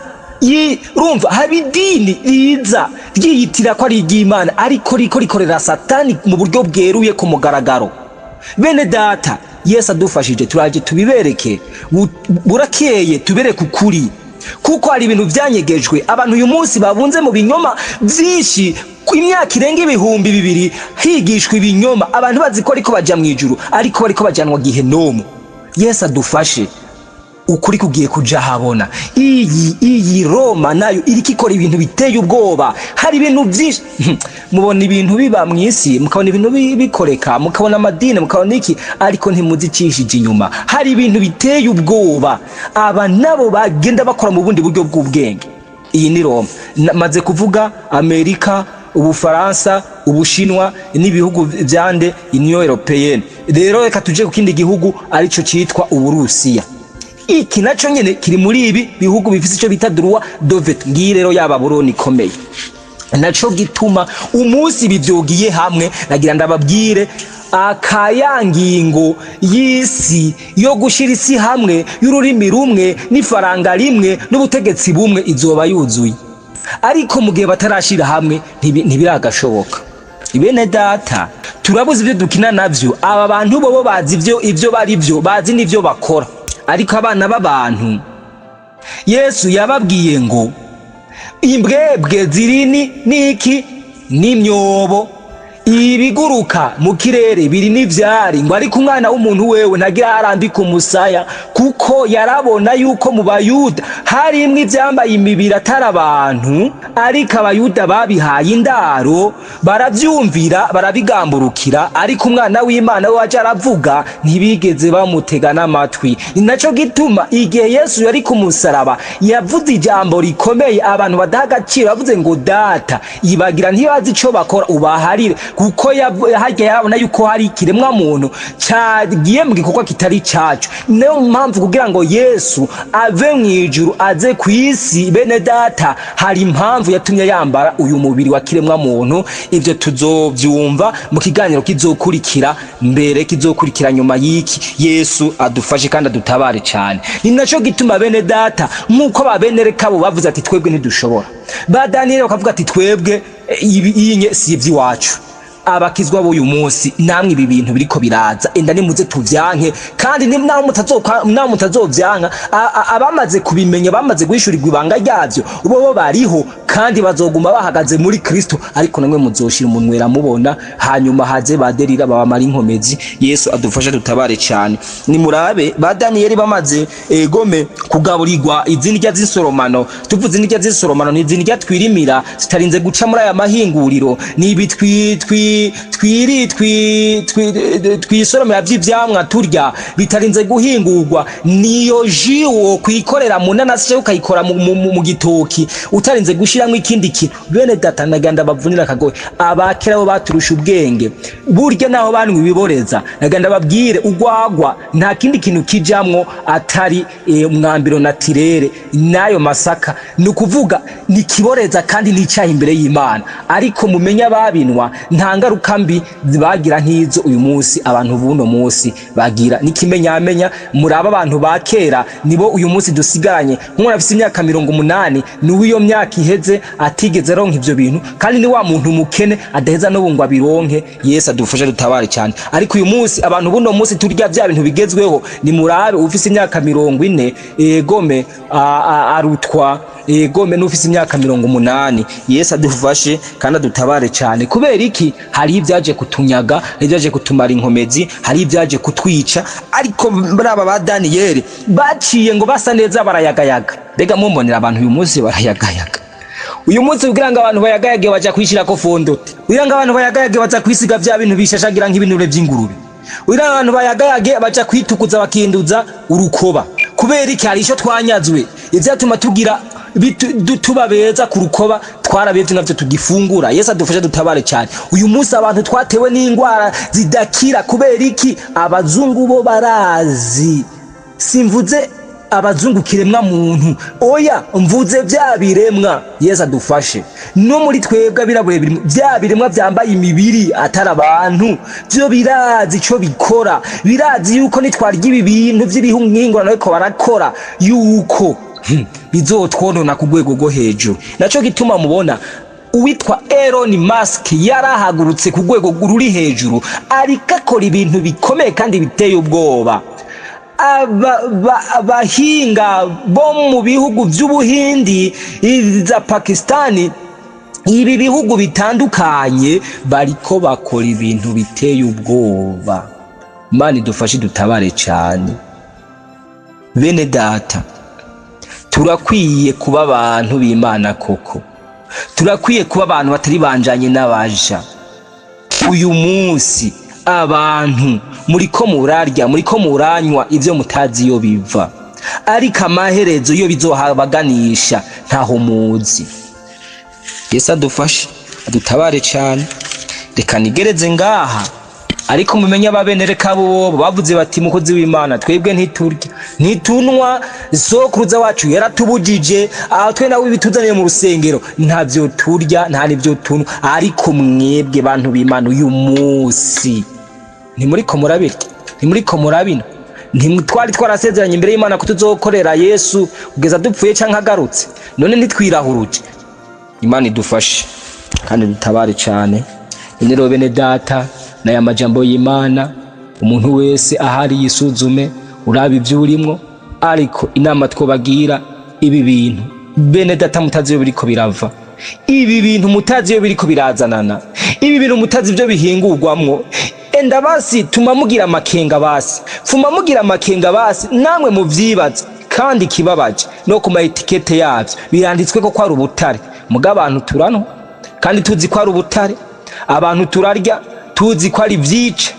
Urumva haba idini riza ryiyitira ko ari iry'Imana, ariko riko rikorera Satani mu buryo bweruye ku mugaragaro. Bene data, Yesu adufashije, turaje tubibereke burakeye, tubereke ukuri, kuko hari ibintu byanyegejwe abantu uyu munsi babunze mu binyoma byinshi. Ku imyaka irenga 2000 higishwa ibinyoma, abantu bazi ko ariko baja mu ijuru, ariko bariko bajanwa gihenomu. Yesu adufashe, ukuri kugiye kuja habona. Iyi Roma nayo iriko ikora ibintu biteye ubwoba. Hari ibintu byinshi mubona, ibintu biba mu isi, mukabona ibintu bikoreka, mukabona amadini, mukabona iki, ariko ntimuzicishije inyuma. Hari ibintu biteye ubwoba aba nabo bagenda bakora mu bundi buryo bw'ubwenge. Iyi ni Roma. Maze kuvuga Amerika, Ubufaransa, Ubushinwa n'ibihugu byande Union Européenne. Rero reka tuje ku kindi gihugu, arico citwa Uburusiya. Iki naco nyene kiri muri ibi bihugu bifise ico bita droit de veto. Ngiyi rero ya Babuloni ikomeye. Naco gituma umunsi ibi vyogiye hamwe, nagira ndababwire, akayangingo y'isi yo gushira isi hamwe, y'ururimi rumwe n'ifaranga rimwe n'ubutegetsi bumwe, izoba yuzuye. Ariko mu gihe batarashira hamwe, ntibiragashoboka. Bene data, turabuze ibyo dukina navyo. Aba bantu bobo bazi ivyo bari byo, bazi n'ivyo bakora. Ariko abana b'abantu, Yesu yababwiye ngo imbwebwe ziri ni niki n'imyobo, ibiguruka mu kirere biri n'ivyari, ngo ariko umwana w'umuntu wewe ntagira arambika umusaya. Kuko yarabona yuko mu Bayuda harimwo ivyambaye imibiri atari abantu, ariko Abayuda babihaye indaro, baravyumvira, barabigamburukira. Ariko umwana w'Imana we waje aravuga, ntibigeze bamutega n'amatwi. Ni naco gituma igihe Yesu yari ku musaraba yavuze ijambo rikomeye abantu badaha agaciro. Yavuze ngo: "Data, ibagira, ntibazi ico bakora, ubaharire." Kuko harya yarabona yuko hari ikiremwa muntu cagiye mu gikorwa kitari caco. Niyo mpamvu kugira ngo Yesu ave mu ijuru aze ku isi, bene data, hari impamvu yatumye yambara uyu mubiri wa kiremwa muntu. Ivyo tuzovyumva mu kiganiro kizokurikira mbere, kizokurikira nyuma y'iki. Yesu adufashe kandi adutabare cyane. Ni naco gituma, bene data, nk'uko ba bene Rekabu bavuze ati: "Twebwe ntidushobora", ba Daniyeli bakavuga ati: "Twebwe ibi inye si iby'iwacu", abakizwa b'uyu munsi namwe, ibi bintu biriko biraza, enda nimuze tuvyanke. Kandi naho mutazovyanka, abamaze kubimenya, bamaze guhishurirwa ibanga ryavyo, bo bariho kandi bazoguma bahagaze muri Kristo. Ariko namwe muzoshira umunwera mubona, hanyuma haze baderira babamara inkomezi. Yesu adufashe, dutabare cyane. Nimurabe ba Daniyeli bamaze egome kugaburirwa izindi ndya z'insoromano. Tuvuze indya z'insoromano, ni izindi ndya twirimira zitarinze guca muri aya mahinguriro. Ni ibi twi twi twiri twi twi twisoromera vy'ivyamwa turya bitarinze guhingurwa. Niyo jus wo kwikorera mu nanasi cyangwa ukayikora mu gitoki, utarinze gushiramwo ikindi kintu. Bene data, naganda bavunira akagohe. Abakera bo baturusha ubwenge. Burya naho banywa ibiboreza, naganda babwire, ugwagwa nta kindi kintu kijamwo atari umwambiro naturel n'ayo masaka. Ni ukuvuga ni kiboreza kandi n'icyaha imbere y'Imana. Ariko mumenye, ababinwa nta ngaruka mbi bagira nk'izo uyu munsi abantu buno munsi bagira. N'ikimenyamenya, muraba abantu ba kera nibo uyu munsi dusigaranye. Nk'umuntu afise imyaka 80, niwe iyo myaka iheze atigeze aronka ivyo bintu, kandi ni wa muntu mukene adaheza n'ubu ngo abironke. Yesu adufashe, dutabare cyane. Ariko uyu munsi, abantu buno munsi turya bya bintu bigezweho, nimurabe ufise imyaka 40, egome, arutwa, egome, n'ufise imyaka 80. Yesu adufashe kandi adutabare cyane. Kubera iki? Hari ibyaje kutunyaga, hari ibyaje kutumara inkomezi, hari ibyaje kutwica. Ariko muri aba ba Daniyeli baciye ngo basa neza, barayagayaga. Mbega mumbonera abantu uyu munsi barayagayaga? Uyu munsi kugira ngo abantu bayagayage, baja kwishirako fond de teint. Kugira ngo abantu bayagayage, baza kwisiga vya bintu bishashagira nk'ibinure vy'ingurube. Kugira ngo abantu bayagayage, baja kwitukuza, bakinduza urukoba. Kubera iki? Hari ico twanyazwe. Ivyatuma tugira tuba beza ku rukoba, twarabevye, navyo tugifungura. Yesu adufashe, dutabare cyane. Uyu munsi abantu twatewe n'indwara zidakira. Kubera iki? Abazungu bo barazi. Simvuze abazungu kiremwa muntu, oya, mvuze vya biremwa. Yesu adufashe. No muri twebwe abirabure birimo vya biremwa vyambaye imibiri atari abantu. Vyo birazi ico bikora, birazi yuko nitwarya ibi bintu vy'ibihingurano ariko barakora, yuko bizotwonona ku rwego rwo hejuru. Naco gituma mubona uwitwa Elon Musk yarahagurutse ku rwego ruri hejuru, ariko akora ibintu bikomeye kandi biteye ubwoba. Abahinga bo mu bihugu by'Ubuhindi, za Pakistani, ibi bihugu bitandukanye, bariko bakora ibintu biteye ubwoba. Imana idufashe, dutabare cyane. Bene data, turakwiye kuba abantu b'Imana koko, turakwiye kuba abantu batari banjanye n'abaja. Uyu munsi abantu muriko murarya, muriko muranywa ivyo mutazi iyo biva, ariko amaherezo iyo bizohabaganisha ntaho muzi. Yesu adufashe, adutabare cyane. Reka nigereze ngaha, ariko mumenye ababenereka bobo bavuze bati: "Mukozi w'Imana, twebwe ntiturya, ntitunwa, sokuruza wacu yaratubujije, aho twe nawe ibituzaniye mu rusengero, ntavyo turya, nta n'ivyo tunwa." Ariko mwebwe bantu b'Imana, uyu munsi ntimuriko murabirya, ntimuriko murabina, ntimutwari twarasezeranye imbere y'Imana ko tuzokorera Yesu kugeza dupfuye canke agarutse? None ntitwirahuruje? Imana idufashe kandi dutabare cyane. None rero bene data, n'aya majambo y'Imana, umuntu wese ahari yisuzume, uraba ibyo urimwo. Ariko inama twobagira, ibi bintu bene data mutazi iyo biriko birava, ibi bintu mutazi iyo biriko birazanana, ibi bintu mutazi ibyo bihingurwamwo, enda basi tuma mugira amakenga, basi pfuma mugira amakenga, basi namwe muvyibaze. Kandi ikibabaje no ku ma étiquettes yavyo biranditswe ko ari ubutare. Muga abantu turanwa kandi tuzi ko ari ubutare, abantu turarya tuzi ko ari vyica.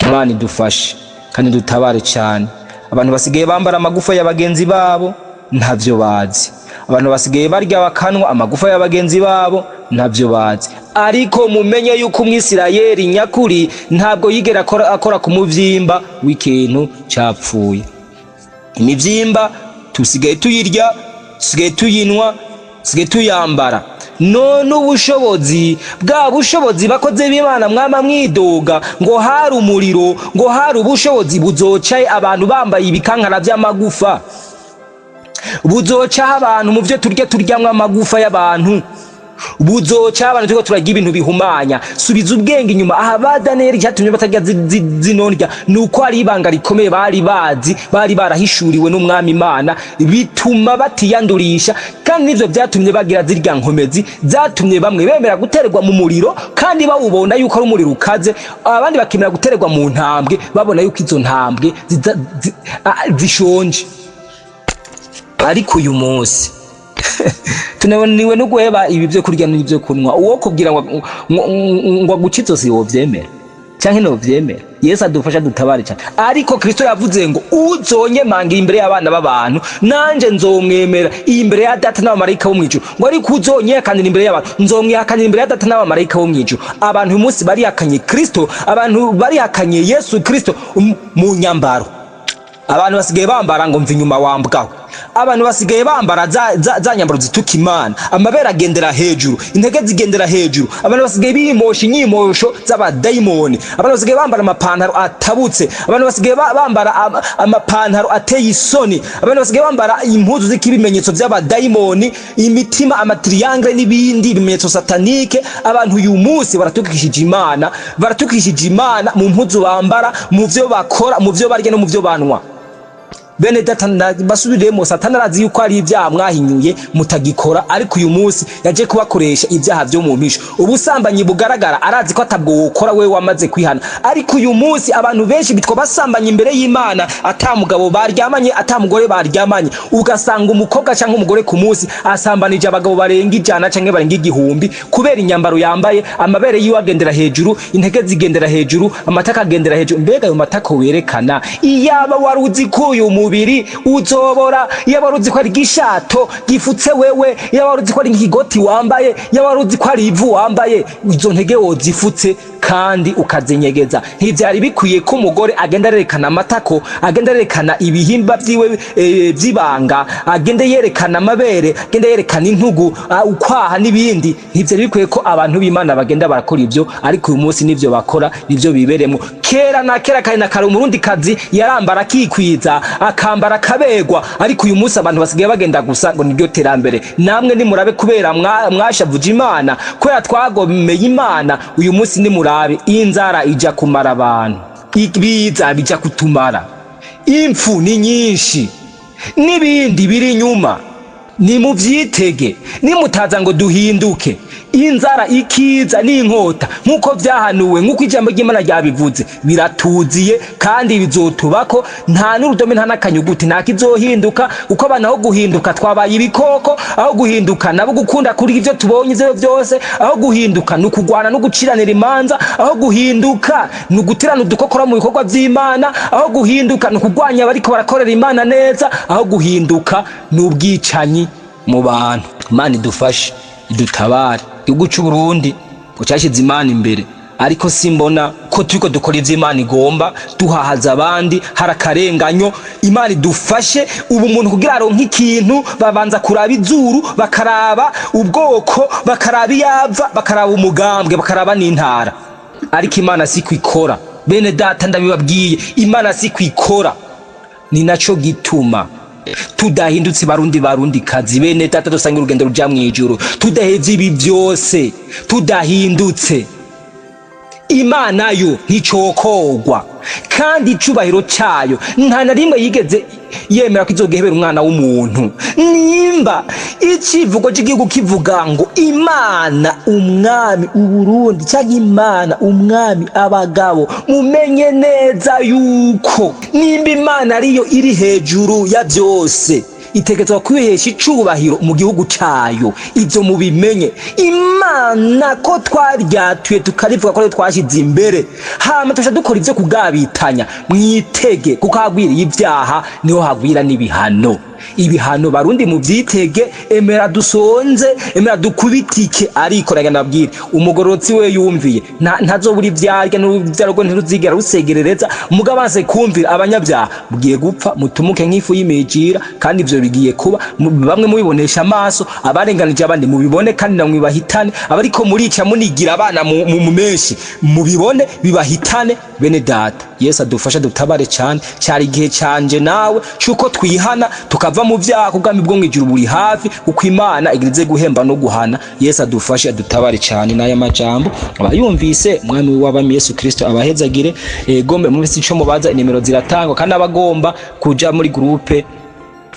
Imana idufashe kandi dutabare cyane. Abantu basigaye bambara amagufa ya bagenzi babo, ntavyo bazi. Abantu basigaye barya bakanwa amagufa ya bagenzi babo, ntavyo bazi. Ariko mumenye yuko Umwisirayeli nyakuri ntabwo yigera akora ku muvyimba w'ikintu capfuye. Imivyimba tusigaye tuyirya, tusigaye tuyinwa, tusigaye tuyambara. None ubushobozi bwa bushobozi bakoze b'Imana mwama mwidoga ngo hari umuriro, ngo hari ubushobozi, buzocaye abantu bambaye ibikankara vy'amagufa? Buzocaho abantu mu vyo turya turyamwo amagufa y'abantu? Buzoca abantu turiko turarya ibintu bihumanya? Subiza ubwenge inyuma. Aha ba Daniyeli, icyatumye batarya zino ndya ni uko ari ibanga rikomeye bari bazi, bari barahishuriwe n'Umwami Imana, bituma batiyandurisha. Kandi nivyo vyatumye bagira zirya nkomezi zatumye bamwe bemera guterwa mu muriro kandi bawubona yuko ari umuriro ukaze, abandi bakemera guterwa mu ntambwe babona yuko izo ntambwe zishonje. Ariko uyu munsi tunaniwe no guheba ibi byo kurya n'ibyo kunywa. Uwo kubwira ngo aguce izosi wovyemera canke ntovyemera? Yesu adufasha, dutabare cyane. Ariko Kristo yavuze ngo: "Uzonyemangira imbere y'abana b'abantu, nanje nzomwemera imbere ya Data n'abamarayika bo mw'ijuru." Ngo ariko uzonyihakanira imbere y'abantu, nzomwihakanira imbere ya Data n'abamarayika bo mw'ijuru. Abantu uyu munsi barihakanye Kristo, abantu barihakanye Yesu Kristo mu nyambaro. Abantu basigaye bambara ngo mva inyuma wambwawe. Abantu basigaye bambara za nyambaro zituka Imana, amabere agendera hejuru, intege zigendera hejuru. Abantu basigaye bimosha inyimosho z'abadayimoni. Abantu basigaye bambara amapantaro atabutse. Abantu basigaye bambara amapantaro ateye isoni. Abantu basigaye bambara impuzu ziriko ibimenyetso by'abadayimoni, imitima, ama triangle n'ibindi bimenyetso satanique. Abantu uyu munsi baratukishije Imana, baratukishije Imana mu mpuzu bambara, mu vyo bakora, mu vyo barya no mu vyo banwa. Bene data, basubiremo, Satani arazi yuko ari ibyaha mwahinyuye mutagikora, ariko uyu munsi yaje kubakoresha ibyaha vyo mu mpisho. Ubusambanyi bugaragara arazi ko atabwo wokora wewe wamaze kwihana, ariko uyu munsi abantu benshi bitwa basambanye imbere y'Imana ata mugabo baryamanye, ata mugore baryamanye. Ugasanga umukobwa cyangwa umugore ku munsi asambanije abagabo barenga 100 canke barenga 1000 kubera inyambaro yambaye, amabere yiwe agendera hejuru, intege zigendera hejuru, amatako agendera hejuru. Mbega ayo matako werekana, iyaba wari uzi ko uyu mubiri uzobora, iyaba wari uzi ko ari igishato gifutse wewe, iyaba wari uzi ko ari ikigoti wambaye, iyaba wari uzi ko ari ivu wambaye, izo ntege wozifutse kandi ukazinyegeza. Ntivyari bikwiye ko umugore agenda arerekana amatako, agenda arerekana ibihimba vyiwe vy'ibanga, agenda yerekana amabere, agenda yerekana intugu, ukwaha n'ibindi. Ntivyari bikwiye ko abantu b'Imana bagenda barakora ivyo, ariko uyu munsi nivyo bakora, nivyo biberemwo. Kera na kera kare na kare, Umurundi kazi yarambara akikwiza, akambara akaberwa, ariko uyu munsi abantu basigaye bagenda gusa ngo niryo terambere. Namwe nimurabe, kubera mwashavuje Imana, kubera twagomeye Imana, uyu munsi nimurabe inzara ija kumara abantu, ibiza bija kutumara, impfu ni nyinshi n'ibindi biri inyuma. Nimuvyitege, nimutaza ngo duhinduke. Inzara, ikiza n'inkota, nk'uko vyahanuwe, nk'uko ijambo ry'Imana ryabivuze, biratuziye kandi bizotubako. Nta n'urudome, nta n'akanyuguti, nta kizohinduka, kuko abantu aho guhinduka twabaye ibikoko. Aho guhinduka nabo gukunda kuri ivyo tubonye ivyo vyose. Aho guhinduka ni ukugwana no guciranira imanza. Aho guhinduka ni uguterana udukokora mu bikorwa vy'Imana. Aho guhinduka ni ukugwanya abariko barakorera Imana neza. Aho guhinduka ni ubwicanyi mu bantu. Imana idufashe, idutabare. Igihugu c'u Burundi ngo cyashyize Imana imbere, ariko simbona ko turiko dukora ivyo Imana igomba, duhahaza abandi, hari akarenganyo. Imana idufashe. Ubu umuntu kugira aronke ikintu babanza kuraba izuru, bakaraba ubwoko, bakaraba iyava, bakaraba umugambwe, bakaraba n'intara. Ariko Imana si kwikora, bene data, ndabibabwiye, Imana si kwikora. Ni naco gituma tudahindutse, Barundi, Barundi kazi, bene data dusanga urugendo ruja mw'ijuru, tudahevye ibi vyose, tudahindutse, Imana yo nticokogwa, kandi icubahiro cayo nta na rimwe yigeze yemera ko izogehebera umwana w'umuntu. Nimba icivugo c'igihugu kivuga ngo Imana Umwami Uburundi, canke Imana Umwami abagabo, mumenye neza yuko nimba Imana ariyo iri hejuru ya vyose, itegerezwa kwihesha icubahiro mu gihugu cayo. Ivyo mubimenye. Imana ko twaryatuye, tukarivuga ko ariyo twashize imbere, hama tuca dukora ivyo kugabitanya, mwitege, kuko hagwiriye ivyaha niho hagwira n'ibihano. Ibihano, Barundi, muvyitege. Emera dusonze, emera dukubitike, ariko reka ndabwire, umugororotsi we yumviye ntazobura ivyarya, n'uruvyaro rwe ntiruzigera rusegerereza. Mugabo banse kumvira, abanyabyaha, mugiye gupfa mutumuke nk'ifu y'imijira, kandi ivyo bigiye kuba. Bamwe mubibonesha amaso, abarenganije abandi mubibone, kandi namwe bahitane. Abariko murica munigira abana mu menshi, mubibone bibahitane. Bene data, Yesu adufasha, dutabare cyane. Cyari igihe canje nawe cuko twihana, tukava mu vyaha, ubwami bwo mw'ijuru buri hafi, kuko Imana igirize guhemba no guhana. Yesu adufashe, adutabare cyane. N'aya majambo abayumvise, Mwami w'abami Yesu Kristo abahezagire. Egome, mufise ico mubaza, inimero ziratangwa, kandi abagomba kuja muri groupe,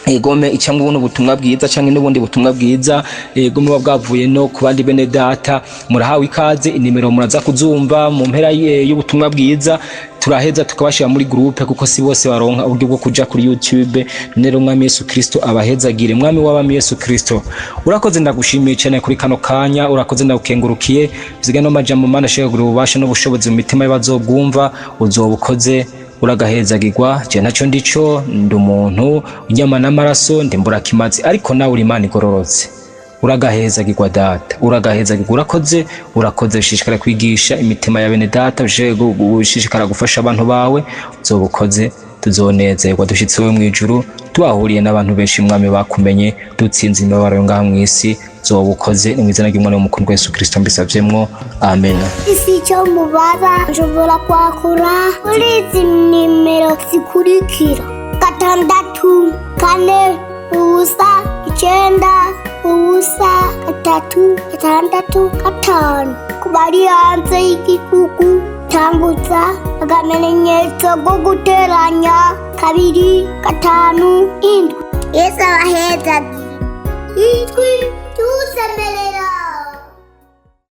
egome, icangwa buno butumwa bwiza canke n'ubundi butumwa bwiza, egome, buba bwavuye no ku bandi bene data, murahawe ikaze. Inimero muraza kuzumva mu mpera y'ubutumwa bwiza. Turaheza tukabashira muri groupe, kuko si bose baronka uburyo bwo kuja kuri YouTube. None Mwami Yesu Kristo abahezagire. Mwami w'abami Yesu Kristo, urakoze, ndagushimiye cyane kuri kano kanya. Urakoze, ndagukengurukiye. Ziga no majambo, Mana, ashaka kugira ububasha n'ubushobozi mu mitima y'abazobwumva. Uzoba ukoze, uragahezagirwa. Je ntacyo ndico, ndi umuntu unyama n'amaraso, ndi mburakimazi, ariko nawe uri Imana igororotse. Uragahezagirwa data, uragahezagirwa. Urakoze, urakoze. Ushishikara kwigisha imitima ya bene data, ushishikara gufasha abantu bawe. Uzoba ukoze, tuzonezerwa dushitse we mw'ijuru, tuhahuriye n'abantu benshi, Mwami, bakumenye, dutsinze imibabaro yo ngaha mw'isi. Uzoba ukoze. Ni mw'izina ry'Umwana w'umukundwa Yesu Kristo mbisavyemwo, amen. Isi icyo mubaza, nshobora kwakura kuri izi nimero zikurikira: 640 9 0 3 6 5. Ku bari hanze y'igihugu, tangutsa akamenyetso ko guteranya 257. Yesu abaheza ijwi tusemere.